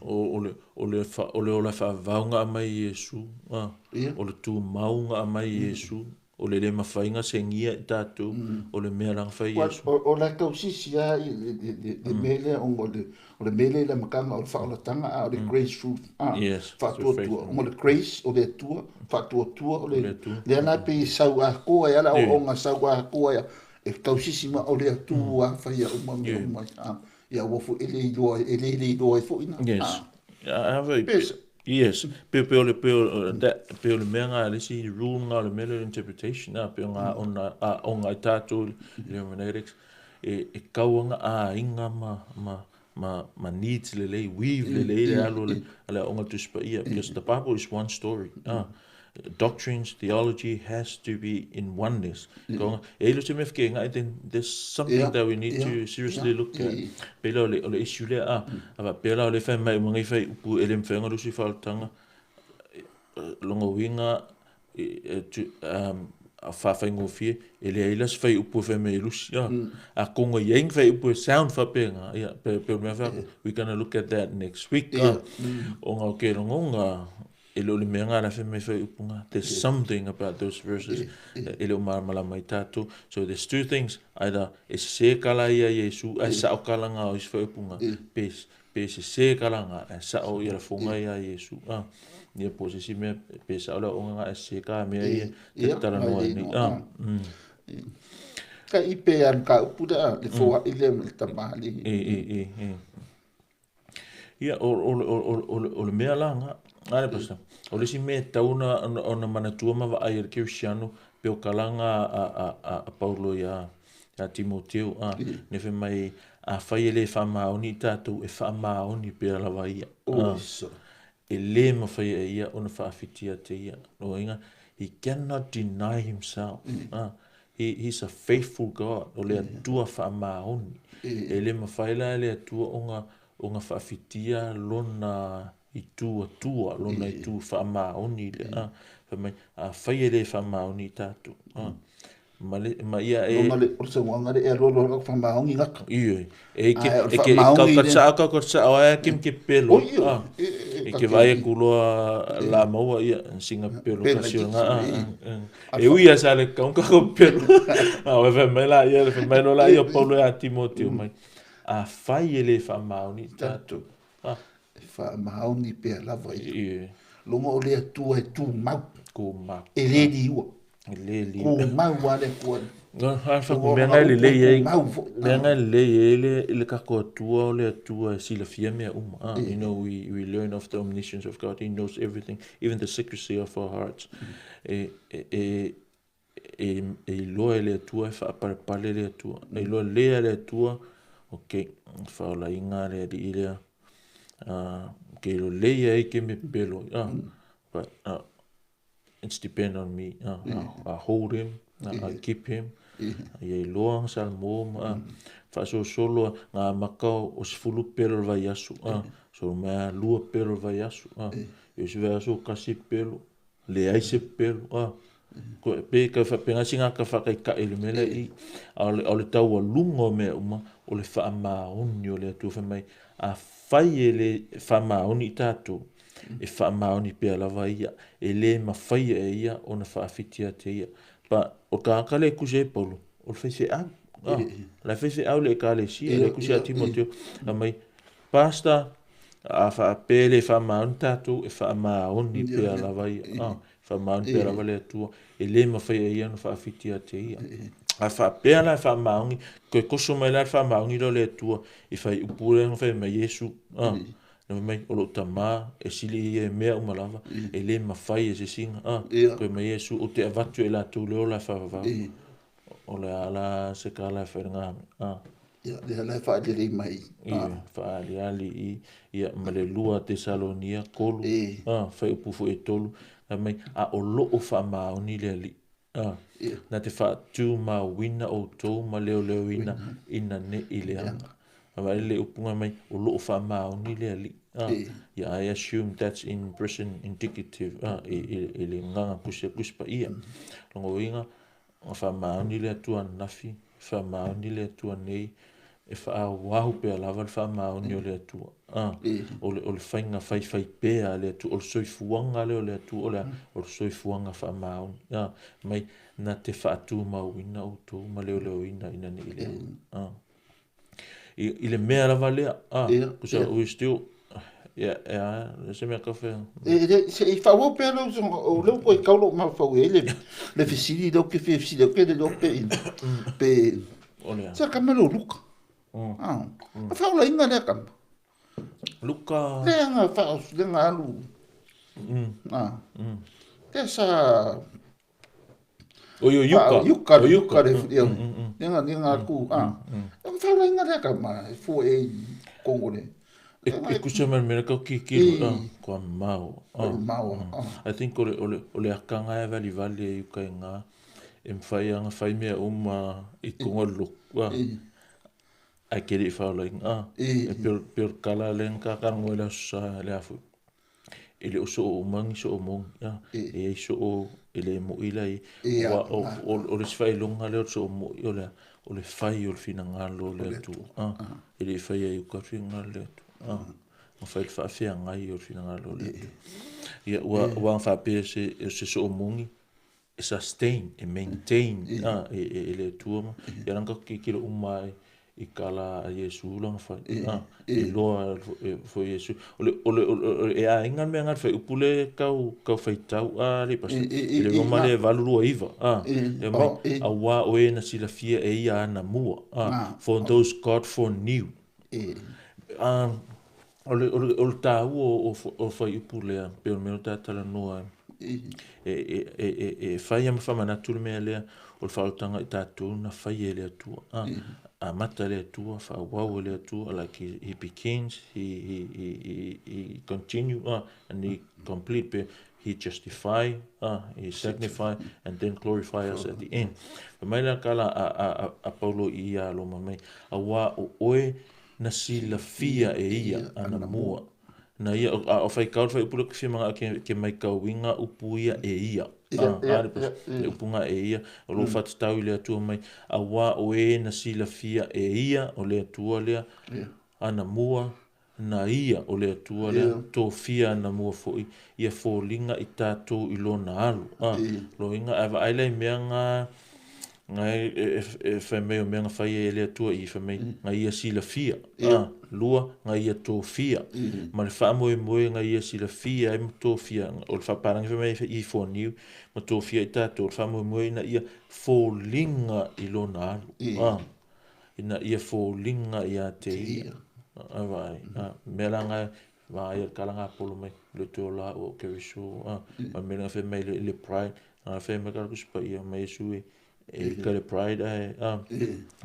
O le ola whaavaunga a mai Yesu. O le tū maunga a mai Yesu. O le le mawhainga se ngia i tātou. O le mea langa whai Yesu. O la kausisi a i le mele o le mele le makanga o le whaolatanga a o le grace fruit. Whaatuatua. O le grace o le atua. Whaatuatua o le le ana pe sau a koa e ala o nga sau a koa e e kausisi ma o le atua whaia uma mea uma. Ia wafu ele iloa e fo ina. Yes. Yes, pe o le mea ngā le si rule ngā le mea interpretation pe o ngā o ngā tātou le hermeneutics e kauanga a inga ma needs le lei, weave le lei le alo le o ngā tuspa ia, because the Bible is one story. Doctrines, theology has to be in oneness. E ilo te mea whake ngai, then there's something that we need to seriously look at. Pela o le issue lea, a pela o le whai mai umangai whai upu e le mwhainga rusi whaotanga, longo winga a whawhai ngōwhie, e le aila se whai upu whai mai rusi. A konga ieng whai upu e sound whapenga. Pe o mea whai, we're gonna look at that next week. O ngā o ke rongonga, e le o le mea ngā la whai mai whai upunga. There's something about those verses. E le o maramala mai tātou. So there's two things. Either e se kala ia Yesu, e sa o kala ngā o isi whai upunga. Pe se se kala ngā, e sa o ia la whonga ia Yesu. Ia po se si mea, pe sa o la onga ngā e se ka mea ia te tara noa ni. Ka i pe an ka upu da, le whoa i le me tamali. E. Ia, o le mea la ngā, ale pastor, o le si mea tauna ona manatua ma vaai le Kristiano pe o kalanga a Paulo ia a Timoteo ne fe mai a whai ele whamaoni tātou e whamaoni pe alawa ia. E le ma whai e ia ona whaawhitia te ia. No inga, he cannot deny himself. He's a faithful God. O le atua whamaoni. E le ma whai la le atua onga whaawhitia lona i tū atua, lona i tū whamaoni le. A whai ele whamaoni tātou. Ma ia e... Lona le orsa wanga le e rolo raka whamaongi ngaka. Iyo, e ke kaukatsa o aia kim ke pelo. E ke vai kuloa la maua ia singa pelo kasio ngā. E uia sa le kaunga ko pelo. A whai mai la ia, whai mai la ia Paulo ia Timoteo mai. A whai ele whamaoni tātou. Whamaoni pea lava ia. Longa o le atua e tū mau. Kū mau. E le liua. Le liua. Kū mau a le kua. Mea ngai le lei e. Mea ngai le lei e le kako atua o le atua e silafia mea uma. You know, we learn of the omniscience of God. He knows everything, even the secrecy of our hearts. E iloa e le atua e whaaparepale le atua. E iloa lea le atua, ok, whaola inga le ali lea. Ke ilo leia e ke me pelo. But it's depend on me. I hold him, I keep him. Ia iloa sa mo whaasosolo ngā makao o sifulu pelo le vai aso. So mea lua pelo le vai aso. Ia si vai aso kasi pelo, le ai se pelo. Pe ka whapenga ngā ka whakaikai le mele i. A o le tau lunga o mea uma o le whaamaoni o le atua whai mai. A whai e le whaamaoni i tātou. E faamaoni pea lava ia, e lē mafaia e ia ona faafiti ia te ia. Pa, o le tagata lea e tusi ai Paulo, o le faifeau. Ah, la e faifeau le ekalesia, lea e tusi ia Timoteo, fai mai, Pastor, a faapea e le faamaoni tatou, e faamaoni pea lava ia. Ah, faamaoni pea lava le Atua, e lē mafai e ia ona faafiti ia te ia. A faapea la e faamaoni, toe toso mai la le faamaoni lea o le Atua i fuaiupu lea na fai mai Iesu. Ah, na fai mai, o lou Tamā e sili ia i mea uma lava, e lē mafai e se isi ah, toe mai Iesu, ou te avatu e latou le ola e faavavau. O le a la se tala e fai i lena mea. Ah. Ia, lea la e faaaliali mai. Ia, faaaliali i, ia, ma le 2 Tesalonia 3, ah, fuaiupu foi e 3, fai mai, a o loo faamaoni le Alii. Ah, na te faatumauina outou ma leoleoina ina ne i leaga. Vaai le upu mai, o loo faamaoni le Alii. Ah, yeah, I assume that's in present indicative. Ah, i le agaga tusi a Tusi Paia. Lona uiga, na faamaoni le Atua ananafi, faamaoni le Atua nei, e faaauau pea lava le faamaoni o le Atua. Ah, o le faiga faifai pea a le Atua, o le soifuaga lea o le Atua, o le soifuaga faamaoni. Ah, mai na te faatumauina outou ma leoleoina ina ne i leaga. Ah. I le mea lava lea, ah, kusa we still, yeah, yeah, se mea kafe. E se i faaauau pea lau o lea ua toe tau lou mafaufau i ai le fesili lea ou te fia fesili atu ke le iloa pe pe O le a. Se kama leo Luka. Ah. A faaolaina lea kama. Luka. Lea na faa lea na alu. Ah. Lea sa O yo Yuka. Yuka, O Yuka le ia. Lea na aku ah. E faaolaina lea kama e fua e Kongo le. E kusa mai mea kau kikilo, ah, kua mau. Ah. Mau. Ah. I think o le akanga e vali vali e uka i ngā, e mwhai anga whai mea uma i konga loku, ah. Ai ke le i whaolainga, ah. E peo kala le ngā karango e le aso sa le afu. E le o so o umangi so o mongi, ah. E ei so o e le mo ila i. Ua o le sifai longa le o so o mo i o le whai o le finangalo o le Atua. Ah. E le whai ai uka finangalo le Atua. Ah. Ma whai le whaafea ngai o le finangalo o le Atua. Ia, ua whaapea se so o mongi, e sustain, e maintain, ah, e le Atua ma. Ia ranga ki kilo uma i kala a Iesu langa whai. Ah, i loa e fo Iesu. O le, e a inga mea ngai whai upule kau whaitau a le pasa. I le Roma le 8:29. Ah, e mai, a wā o e na silafia e ia ana mua. Ah, for those God foreknew. Ah, o le tāua o whai upu lea, pe o le mea o tātala noa, e whai ama whamanatu le mea lea, o le whaotanga i tātou na whai e le Atua. Ah, a mata le Atua, whaawau e le Atua, like he begins, he continue, ah, and he complete, pe he justify, ah, he sanctify, and then glorify us at the end. Fa mai la kala a Paulo i ia Roma mai, a wā o oe na silafia e ia ana mua. Na ia, a o whai kaur whai upura ki whimanga ke mai kauinga upu ia e ia. Ah, are le upunga e ia, o lo whatatau i le Atua mai, a wā o e na silafia e ia, o le Atua lea, ana mua, na ia o le Atua lea, tofia ana mua foi, ia fōlinga i tātou i lona alu. Ah, lo inga, a vaai lai mea ngā e whai mai o mea ngā whai e le Atua i whai mai, ngā ia silafia. Ah, lua, ngā ia tofia. Ma le whaamoe moe ngā ia silafia e ma tofia. O le whaparangi whai mai i fōniu, ma tofia i tātou. O le whaamoe moe ina ia fōlinga i lona alu. Ah, ina ia fōlinga i a te ia. Ah, vai. Ah, mea la ngā vai e kala ngā polo mai, le te ola o Keriso. Ah, ma mea ngā whai mai le pride. Ngā whai mai kala kusipa ia mai Yesu e ka le pride ai. Ah,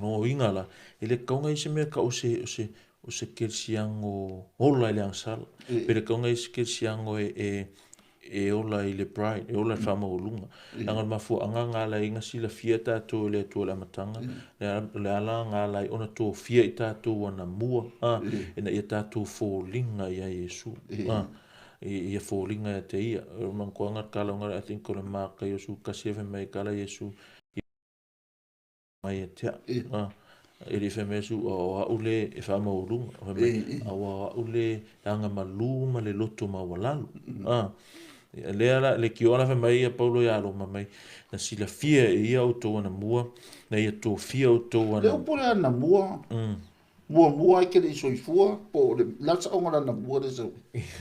no inga la. E le kaunga i se mea ka o se kerisiango ola i le angsala. Pe le kaunga i se kerisiango e ola i le pride, e ola i le whaamaulunga. Langa le mafuaga ngā lai nga silafia tātou e le Atua le amataga, le ala ngā lai ona tofia i tātou ana mua, ah, ina ia tātou fōliga ia Iesu, ah, ia fōliga ia te ia. O le mankuaga le kalaoga, I think o le Maka Iosu kasi e fai mai kala Iesu mai e tea. Ah, E le i fai mai Iesu, o a'u le e faamaualuga, fai mai, a ua o a'u le agamalu ma le loto maualalo. Ia lea la, leitioa la fai mai ia Paulo ia Roma mai, na silafia e ia outou anamua, na ia tofia outou Le upu lea anamua, muamua ai ke le i soifua, po o le la saoga le anamua le sau.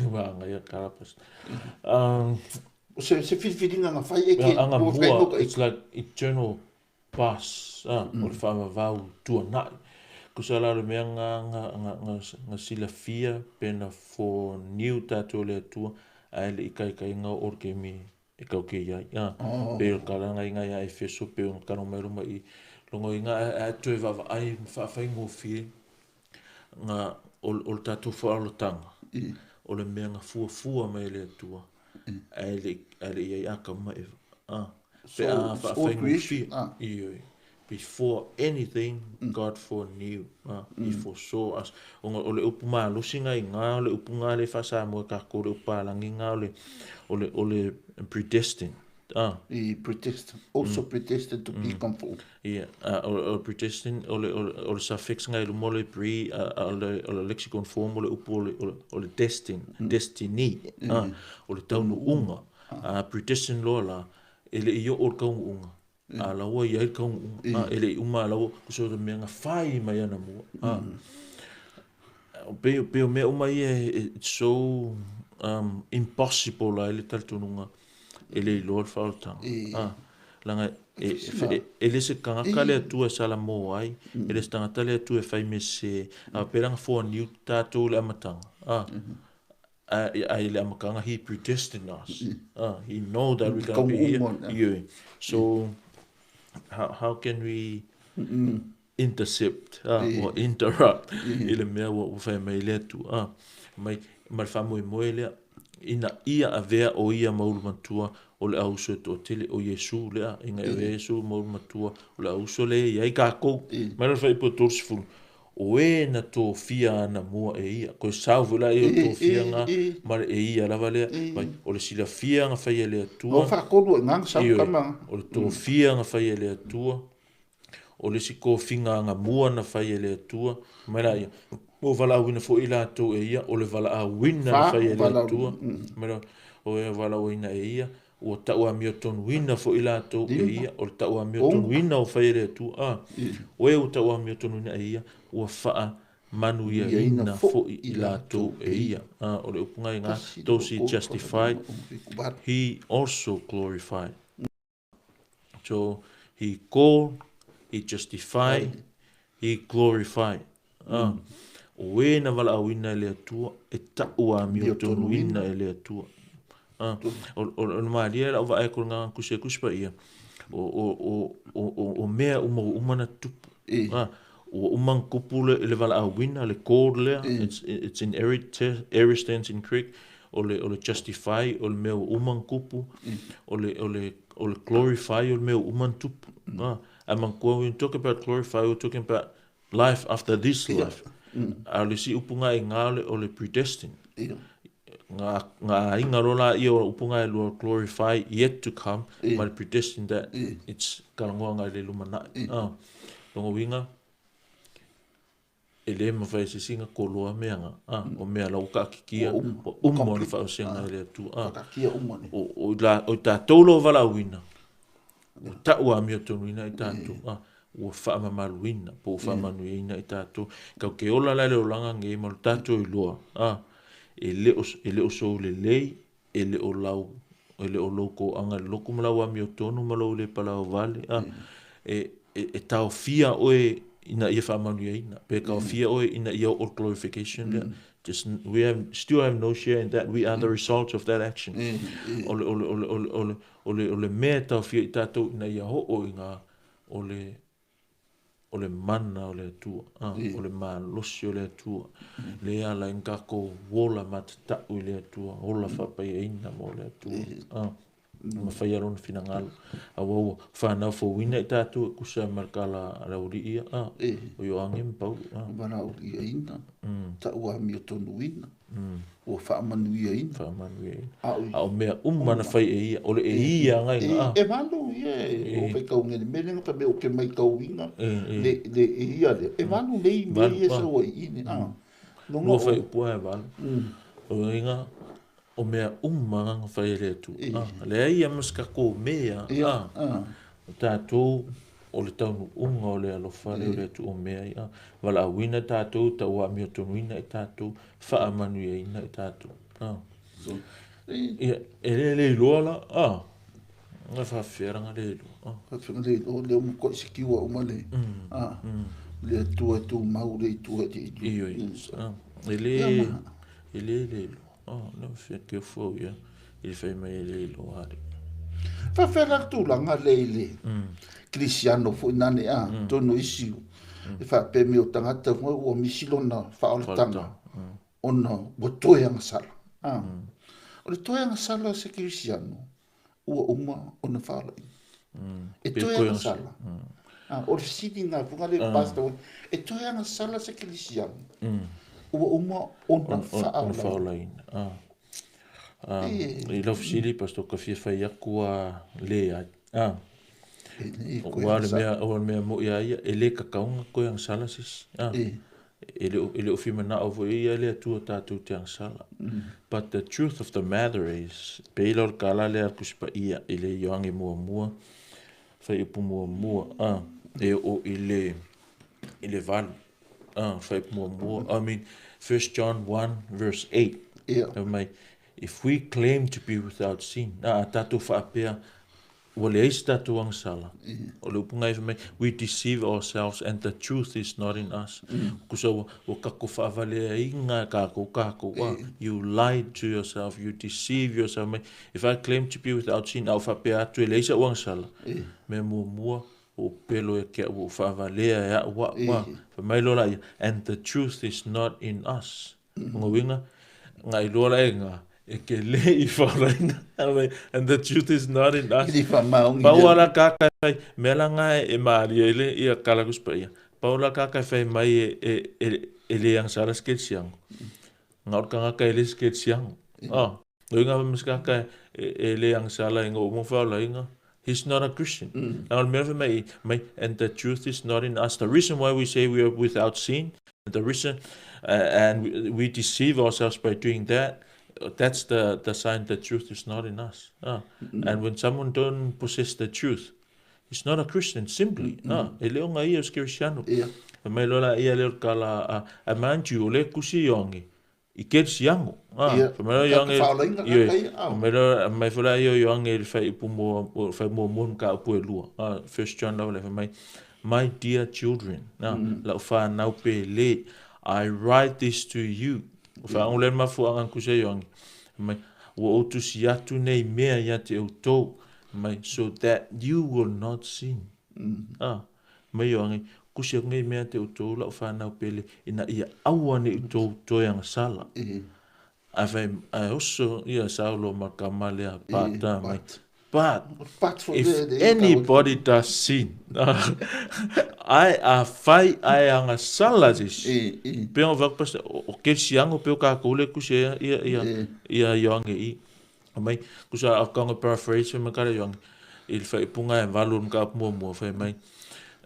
Magaia kalapas. O se filifiliga na fai e ke Angamua, it's like eternal past, o le faavavau tuanai. Kusa la o le mea nga silafia pe na forenew tatou le Atua, ae le i kaikaiga o le kemi e kau ke iai. Pe o kala ngai ngai a Efeso pe o kala mai roma i longo i ngā a toe vaavaai ma faafaigofie nga o le tatou faaolataga o le mea nga fuafua mai e le Atua ae le i ai Atamu ma Eva. Pe a faafaigofie. Ioe. Before anything, God foreknew. He foresaw us. Ona o le upu malosi ngai ngā, o le upu ngā le whasamoa kākou, le upu palangi ngā, o le predestined. I predestined, also predestined to be conformed. Yeah, o predestined, o le suffix ngai luma o le pre, o le lexicon form o le upu o le destined, destiny, o le taunuunga. Predestined loa la, e le i o o le kaunuunga. A laua i ai le kaunuunga. E le i uma laua, kusa o le mea nga whai mai ana mua. Pe o mea uma ia, it's so impossible ai le talitonuga e le iloa le faaolataga. Laga e le se tagata le Atua e salamo ai, e le se tagata le Atua e fai me se a pe laga foaniu tatou le amataga. A i le amataga he predestined us. He know that we're going to be here. Ioe. So how can we intercept or interrupt i le mea ua fai mai le Atua mai ma le faamoemoe lea ina ia avea o ia maulu matua o le auso e toatele o Iesu lea ina ia avea Iesu maulu matua o le auso le i ai kākou mai le fuaiupu 30 o e na tofia ana mua e ia koe sau foi la ia o tofia nga ma le e ia lava lea mai o le silafia nga fai e le Atua O faatolu i ngā sau Ioe, kama. O le tofia nga fai e le Atua o le isi kofiga agamua na fai e le Atua mai la ia ua valaauina foi latou e ia o le valaauina na fai e le Atua mai la o e valaauina e ia ua tau amiotonuina foi latou e ia o le tau amiotonuina o fai e le Atua o e ua tau amiotonuina e ia ua faamanuiaina foi i latou e ia. O le upu ngai ngā, those he justified, he also glorified. So he called, he justified, he glorified. O e na valaauina e le Atua e tau amiotonuina e le Atua. O le malia lau vaai ko ngā kusi e kusi pa ia o mea uma ua uma na tupu. Ua uma na kupu le valaauina le call lea, it's in aorist tense in Greek, o le justify o le mea ua uma na kupu, o le glorify o le mea ua uma na tupu. A manatua, when we talk about glorify, we're talking about life after this life. A o le si upu ngai ngā o le predestined. Ngā aiga loa la ia o upu ngai lua glorify yet to come ma le predestined that it's kalagoa ngai le lumanai. Longa uiga e le mafai e se isi ona koloa mea nga o mea la ua kaatitia ua uma ona faaosega e le Atua. Whakakia uma ni. O tatou lo valaauina ua tau amiotonuina i tatou ua faamamaluina po ua faamanuiaina i tatou kau ke ola la le olaga nei ma lo tatou iloa e le o sou lelei e le o lau e le o lou toaga i le lotu ma lau amiotonu ma lou le palaovale e taofia oe ina ia faamanuiaina pe taofia oe ina ia oo le glorification lea. Just we have still have no share in that. We are the result of that action. O le mea e taofia i tatou ina ia oo i ngā o le mana o le Atua, o le malosi o le Atua le ala i tatou ola matatau i le Atua ola faapaiaina mo le Atua. Ma faia lona finagalo. Aua ua fanau fouina i tatou e tusa ai ma le tala a le aualii ia, o Ioane ma Paulo. Valaauliaina, tauamiotonuina, ua faamanuiaina. Faamanuiaina. A o mea uma na fai e ia, o le e ia againa. E valu ia, o faitauga i le mea lea na fai mai ou te matauina le e ia lea, e valu nei mea ia e sau ai i i. Lua fuaiupu lava e valu. O lona uiga, o mea uma na fai e le Atua. Leai lava ma se tatou mea, o tatou o le taunuuga o le alofa lea o le Atua o mea ia. Valaauina tatou, tauamiotonuina i tatou, faamanuiaina i tatou. Ia, e le le iloa la, na faafefea la na le iloa. Faafefea le iloa, lea ua matuai secure uma le, le Atua e tumau le Atua e te Ioe, e le, e le le iloa. Na faafefea keofu au ia, i le fai mai e le iloa alii. Faafefea la le tulaga lea i le Kerisiano foi nane a, atonu isi e faapea mai o tagata ua misi lona faaolataga ona ua toe agasala. O le toe agasala o se Kerisiano ua uma ona faaolaina. E toe agasala. O le fesili lena foi lea Pastor, e toe agasala se Kerisiano ua uma ona faaolaina. I lau fesili Pastor, ka fia fai atu a leai. Ua le mea, o le mea mo'i a ia, e le tatau ona toe agasala se isi. E le o fia manao foi ia le Atua tatou te agasala. But the truth of the matter is, pei la o le tala lea a le Tusi Paia i le Ioane muamua, fuaiupu muamua, e oo i le i le valu, fuaiupu muamua, I mean, 1 John 1 verse 8. Fai mai, if we claim to be without sin, a tatou faapea ua leai se tatou agasala, o le upu ngai fai mai, we deceive ourselves and the truth is not in us. Kusa ua, ua tatou faavaleaina e tatou tatou, you lied to yourself, you deceive yourself. Mai, if I claim to be without sin, a ou faapea atu e leai sa'u agasala, mea muamua, ua ou pepelo ia te au, ua ou faavalea e a'u a'u, Fai mai loa laia, and the truth is not in us. O lona uiga, na iloa la e na, e te le i faolaina. And the truth is not in us. Pau lava la kāka e fai, mea la na e malie ai le ia tala Tusi Paia, pau la kāka e fai mai e le agasala se kerisiano, na o le tagata e le se kerisiano. Lona uiga ma se kāka e le agasala ina ua uma ona faolaina, he's not a Christian. Leaga o le mea la fai mai, mai, and the truth is not in us. The reason why we say we are without sin, the reason, and we deceive ourselves by doing that, that's the sign the truth is not in us. And when someone don't possess the truth, he's not a Christian, simply. E le o nga ia o se Kerisiano. Fai mai loa la ia lea o le tala a, mind you, o lea e tusi Ioane, i Kerisiano. Fai mai loa Ioane, ioe, fai mai loa, mai foi la ia o Ioane i le fuaiupu mua, fai muamua le mataupu e lua. First John lava lea, fai mai, My dear children, lau fanau pele, I write this to you. O faaago lea le mafuaaga na tusi ai Ioane, fai mai, ua ou tusi atu nei mea ia te outou, fai mai, so that you will not sin. Mai Ioane, tusi atu nei mea te outou lau fanau pele, ina ia aua ne i outou toe agasala. Ae fai, ae oso ia Saulo ma tama lea Pata mai. But if anybody does sin, ae a fai ae agasala se isi, pei ona fai atu pastor, o kerisiano pei o tatou lea e tusi ai ia ia Ioane i i. Fai mai, tusa a tau ina paraphrase fai mai kala Ioane i le faaiupuga e valu o le mataupu muamua, fai mai,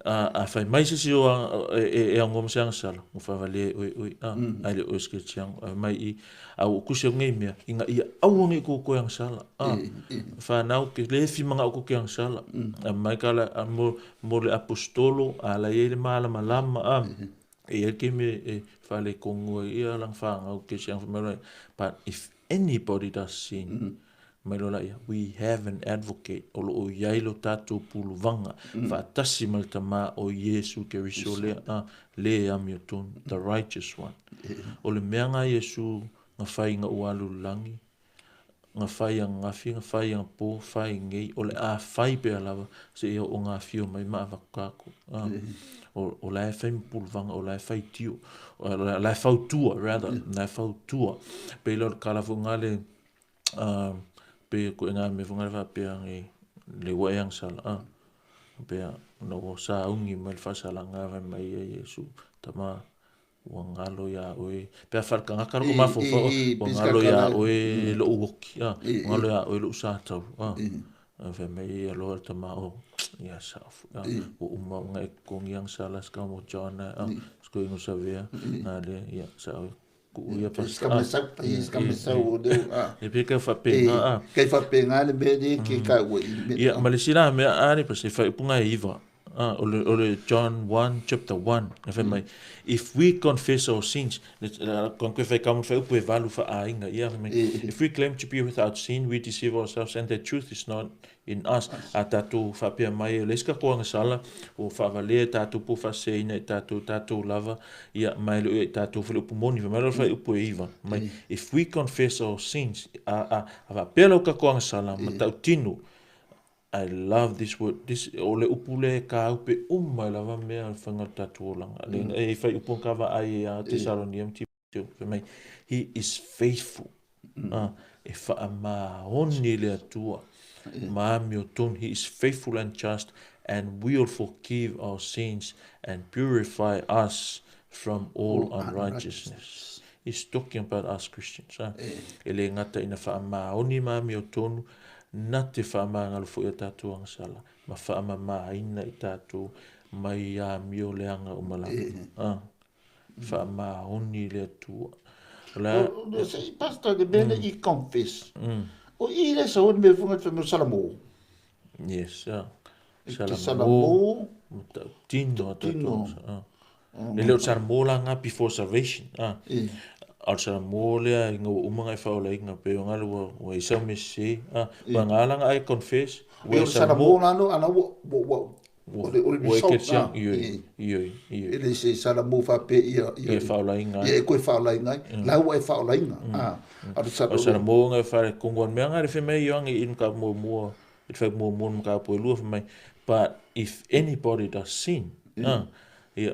a fai mai se isi e aunoa ma se agasala, ua faavalea e oe oe, ae le o oe se kerisiano. Ae fai mai i, a ua tusi atu nei mea, ina ia aua ne i tou toe agasala. Fanau, ke le fia manao tou te agasala. A mai kala, mo le aposetolo, a la i ai le malamalama, e i ai le taimi e faaletonu ai ia lana fanau kerisiano, fai mai loa, but if anybody does sin, mai loa laia, we have an advocate, o lo o i ai lo tatou puluvaga, faatasi ma le Tama o Iesu Keriso lea, le amiotonu, the righteous one. O le mea na Iesu na fai ina ua alu i le lagi, na fai ananafi, na fai anapo, fai nei, o le a fai pea lava seia oo na afio mai ma avatu tatou. O la e fai ma puluvaga, o la e faitio, o la e fautua, rather, o la e fautua. Pei la o le tala foi na le Pe ko ngā me whangara whapea ngi le ua e angsala a. Pea na ua saungi mai le faasalanga fai mai ia Iesu tama ua ngalo iā oe. Pe a whalkangaka roko mawhawhao, ua ngalo iā oe lo'u oki, a, ua ngalo iā oe lo'u sātau, a. Fai mai ia loa le tama o, ia sao fu, a, ua uma o nga e kongi ang sala ska mo John, a, sko ingo savea, nga le, ia, sao, kuu ia pasta. E pe kau whapenga, a. Kei whapenga le mea le ke ka ua i mea. Ia, ma le sila mea a le pasi whai upunga e iwa. O le John 1 chapter 1 e fai mai, if we confess our sins, kon koe whai kamu whai upu e valu wha ainga, ia fai mai, if we claim to be without sin, we deceive ourselves and the truth is not in us. A tātou whapea mai, o le iska koanga sala, o whawalea tātou po whaseina i tātou, tātou lava, ia mai le ua i tātou whale upu moni, fai mai lo whai upu e iwa, mai, if we confess our sins, a whapea lau ka koanga sala, ma tau tinu, I love this word. This, o le upu le ka upe uma lava mea o whanga tātou olanga. Le e whai upu ka wa ai e a te Salonia mti te mai. He is faithful. E wha maoni le atua. Maami o tonu. He is faithful and just and will forgive our sins and purify us from all unrighteousness. He's talking about us Christians. E le ngata ina wha maoni maami o tonu. Na te whaamangalo fo ia tātou angsala, ma whaamamaina i tātou mai a mio leanga o malanga. Whaamaoni le atua. O se pastor le mele i confess. O i le sa o me funga te mo Salamo. Yes, Salamo. Tino tātou. E leo Salamo la ngā before salvation. Al Salamo lea i ngau umanga e whaola inga pe o ngalo ua isau me se. Ua ngā ai confess. Ua Salamo lano ana ua ua e kersiang ioi. E le se Salamo whape ia e whaola inga. Ia e koe whaola inga. La ua e whaola inga. O Salamo nga whare konguan mea ngā re mei ioangi inu ka mua mua. I te whai mua mua mga apo e lua whai. But if anybody does sin, ia,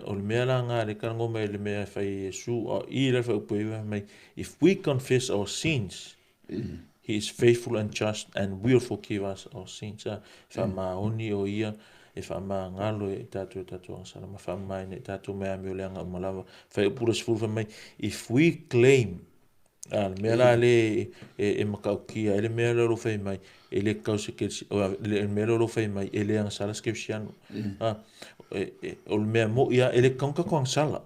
o le mea la ngā le karango mai le mea whai Yesu, o i le whai upu iwa mai, if we confess our sins, he is faithful and just and will forgive us our sins. Wha maoni o ia, e wha maangalo e tātou e tātou angsala, ma wha maine e tātou mea mi o leanga umalawa. Whai upura sifuru whai mai, if we claim, le mea la le e makaukia, e le mea la lo whai mai, e le kau se kelsi, o le mea la lo whai mai, e le angsala skepsiano. O le mea mo ia, e le kaunga ko angsala.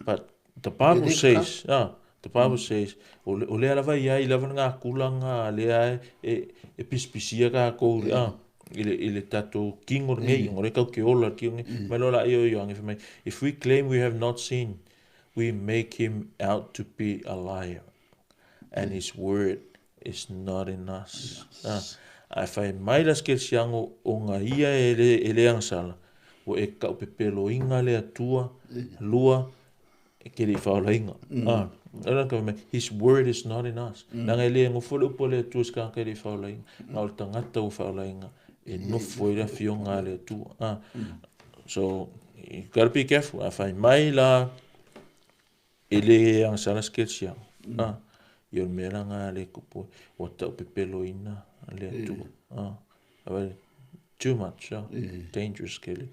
But the Bible says, the Bible says, o le alava ia i lava ngā kulanga, le ai e pispisia ka kouri, i le tātou kingo ngei, ngore kau ke ola kingo ngei, mai lola io io angi whai mai, if we claim we have not sinned, we make him out to be a liar. And his word is not in us. A whai mai la skelsiango o ngā ia e le angsala, o e kaupepelo inga le atua, lua, e ke le whaola inga. His word is not in us. Nanga e le ngofo le upo le atua skanga ke le whaola inga. Ngā o le tangata o whaola inga, e nofo i la fionga le atua. So, you gotta be careful. A whai mai la e le angsala skelsiango. I o le mea la ngā le kupu, o tau pepelo ina le atua. Too much, dangerous kele.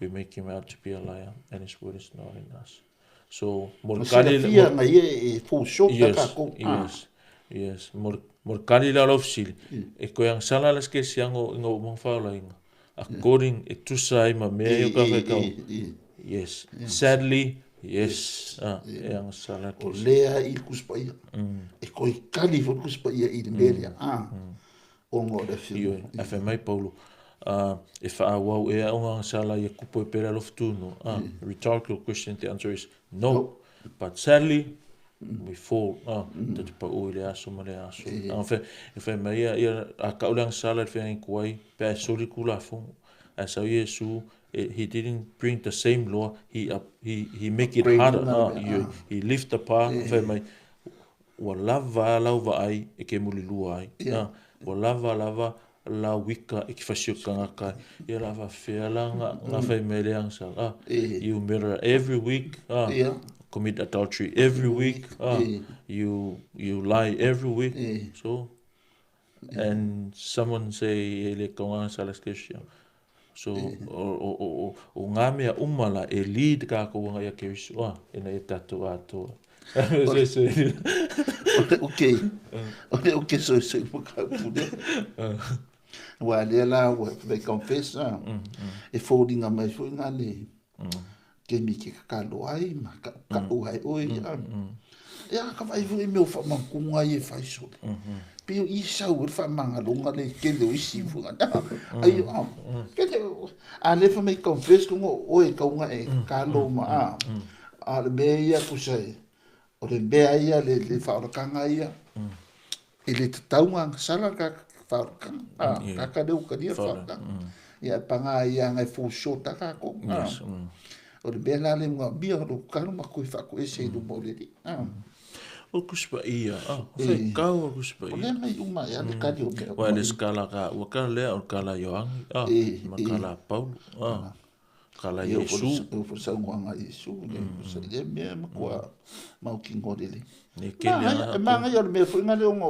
We make him out to be a liar, and his word is not in us. So, morkali... Silafia nga ia e full short na kākou. Yes, yes. Morkali la lau fisili. E koe ang sala la ske siango inga o mga whaola inga. According e tusa ai ma mea i o ka whaikau. Yes. Sadly, yes. E ang sala O lea i kuspaia. E koe kali fo kuspaia i le melia. O ngō le whio. A whai mai Paulo. E whaawau e au ngā sala ia kupu e pera loftunu. Rhetorical question, the answer is no. But sadly, we fall. Te te pau i le aso ma le aso. E whai mai ia a kaule ang sala e whai kuai, pea e sori kula fongo. A sau Yesu, he didn't bring the same law, he make it harder. He lift the par, whai mai, ua lava lau vaai e ke muli lua ai. Ua lava lava la wika e ki whasio kangaka. Ia la whawhea la ngā whai mele ang sa. You murder every week. Commit adultery every week. You lie every week. So, And someone say e le kauga sala skesia. So o o o o o ngā mea uma la e lead kākou anga ia Keriso a ina ia tātou atoa. O le uke, o le uke soisoi ma ka pule. Wa lea la ua fai confess a. E fōlinga mai foi ngā le kemi ke kakalo ai ma kaʻukaʻu ai ʻoe ia. Ia ka vaai foi mea o faamautuga ia e fai sole. Pei o i sau ai le faamagaloga le tele o isi foi. Ai o kele a le fa mai confess kongo oe kauga e kakalo ma a. A o le mea ia kusa e o le mea ia le le faaolataga ia e le tatau ona agasala le tagata faaolataga. A tagata lea ua talia le faaolataga. Ia e paga ia agai fall short lava tatou. O le mea la lea manaomia o lou tatalo ma toe faatoese i luma o le Alii. O Tusi Paia, a, o whaikau o Tusi Paia. O lea mai uma ia le kali o mea. Wa le skala ka ua ka lea o kala Ioangi, a, ma kala Paulo, a. Kala Iesu. E ofo saunoaga a Iesu, le sa ia mea matua mautinoa lelei. Ne kele a. E manaia o le mea foi lea ona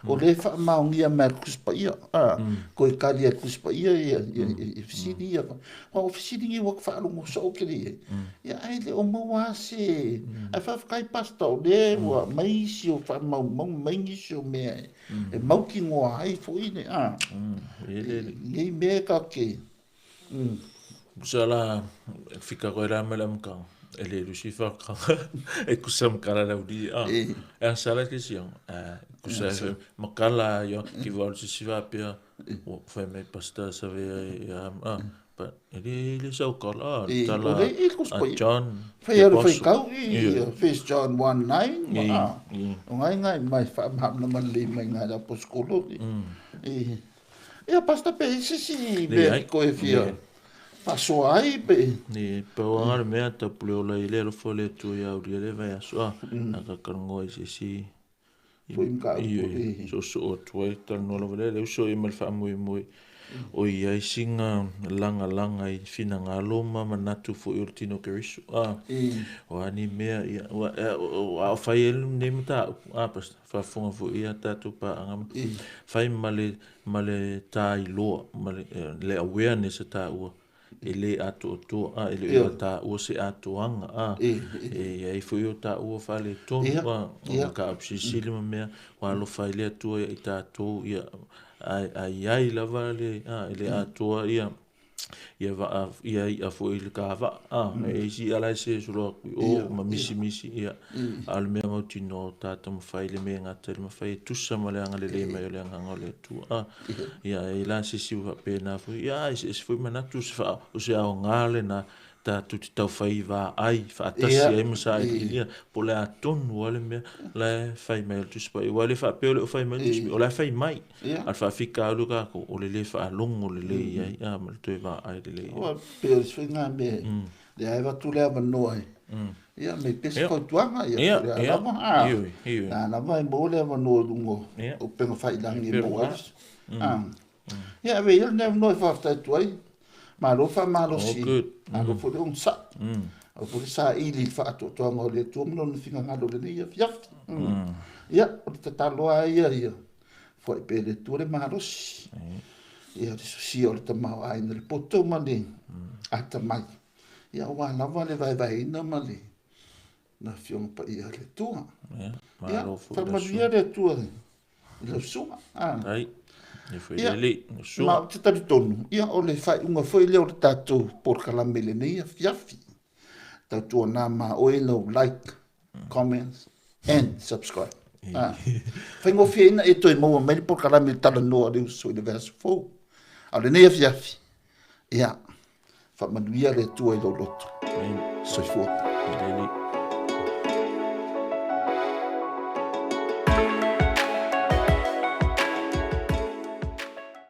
o lea e faamaonia mai e le Tusi Paia, a, toe tali e le Tusi Paia ia fesili ia. Aua o fesili nei ua ta faalogo soo tele i ai. Ia ae le o maua lava se. Ae faafetai Pastor o lea ua aumai nisi o faamaumauga, aumai nisi o mea e mautinoa ai foi le, a, lenei mea tatou te. Pusa la fika koe la mai le amataga e le Lusifa e kusa makala lau li a e a sala ke sia a kusa e makala yo ki wa si va pia o fai mai pastor sa ve a a but e le le sau kala tala a John Fai alu fai kau i First John 1:9 ma a o ngai ngai mai fa ma na ma le mai ngai la poskolo i Ia Pastor pe i se isi mea ki koe e fia faasoa ai pe. E pau anga le mea tau pule ola i le alofa o le Atua ia aulia le vaiaso a na ka talanoa i se isi Foi mataupu e soosoo atu ai talanoa lava lea le uso ia ma le faamoemoe o i ai sina lagalaga i finagalo ma manatu foi o le tino o Keriso a o a ni mea ia a o fai ai lenei mataupu a Pastor faafofoga foi ia tatou paaga ma fai ma le ma le tailoa ma le, le awareness e taua e le atoatoa a e le o taua se atoaga a e i ai foi o taua faaletonu a o ka silisili ma mea ua alofa ai le Atua ia i tatou ia a i ai lava le a e le atoa ia ia vaa ia i'a foi i le ta vaa a e isi i'a la e se solo atu i o ma misimisi ia a o le mea mautinoa o ta taumafai le mea e gata i le mafai e tusa ma le agalelei mai o le Agaga o le Atua a ia e i ai la se isi ua faapena foi ia a eseese foi manatu o se faa o se aoga lena tatou te taufai vaai faatasi ai ma sailiilia po o le a tonu lava le mea la e fai mai e le Tusi Paia. Aua e le faapea o le o fai mai le Tusi Paia, o la e fai mai. A o le faafitauli o tatou, o le le faalogo lelei i ai a ma le toe vaai lelei i ai. Ua pei o le isi foi lena mea, lea e avatu le avanoa e ia aumai pea se fautuaga, ia po o le a lava, a, na lava e maua le avanoa i luga o upega failagi e maua ai. Ia ave ia lenei avanoa e faafetai atu ai. Malo faamalosi. Malo foi le onosai. Malo foi le saili i le faatoatoaga o le Atua ma lona finagalo i lenei afiafi. Ia, o le tatalo lava ia ia foai pea e le Atua le malosi. Ia, le sosia o le tamaoaiga i le poto ma le atamai. Ia, aua lava le vaevaeina ma le Afioga Paia a le Atua. Ia, faamanuia le Atua i lau susuga. Ai, e foi le alii, lau susuga. Ma ou te talitonu, ia, o le faaiuga foi lea o le tatou polokalame i lenei afiafi. Tautuana ma oe lau like, comments and subscribe. Ah. Faigofieina e toe maua mai le polokalame i le talanoa a le uso i le vaiaso fou. A o lenei afiafi, ia, faamanuia le Atua i lou loto. Soifua.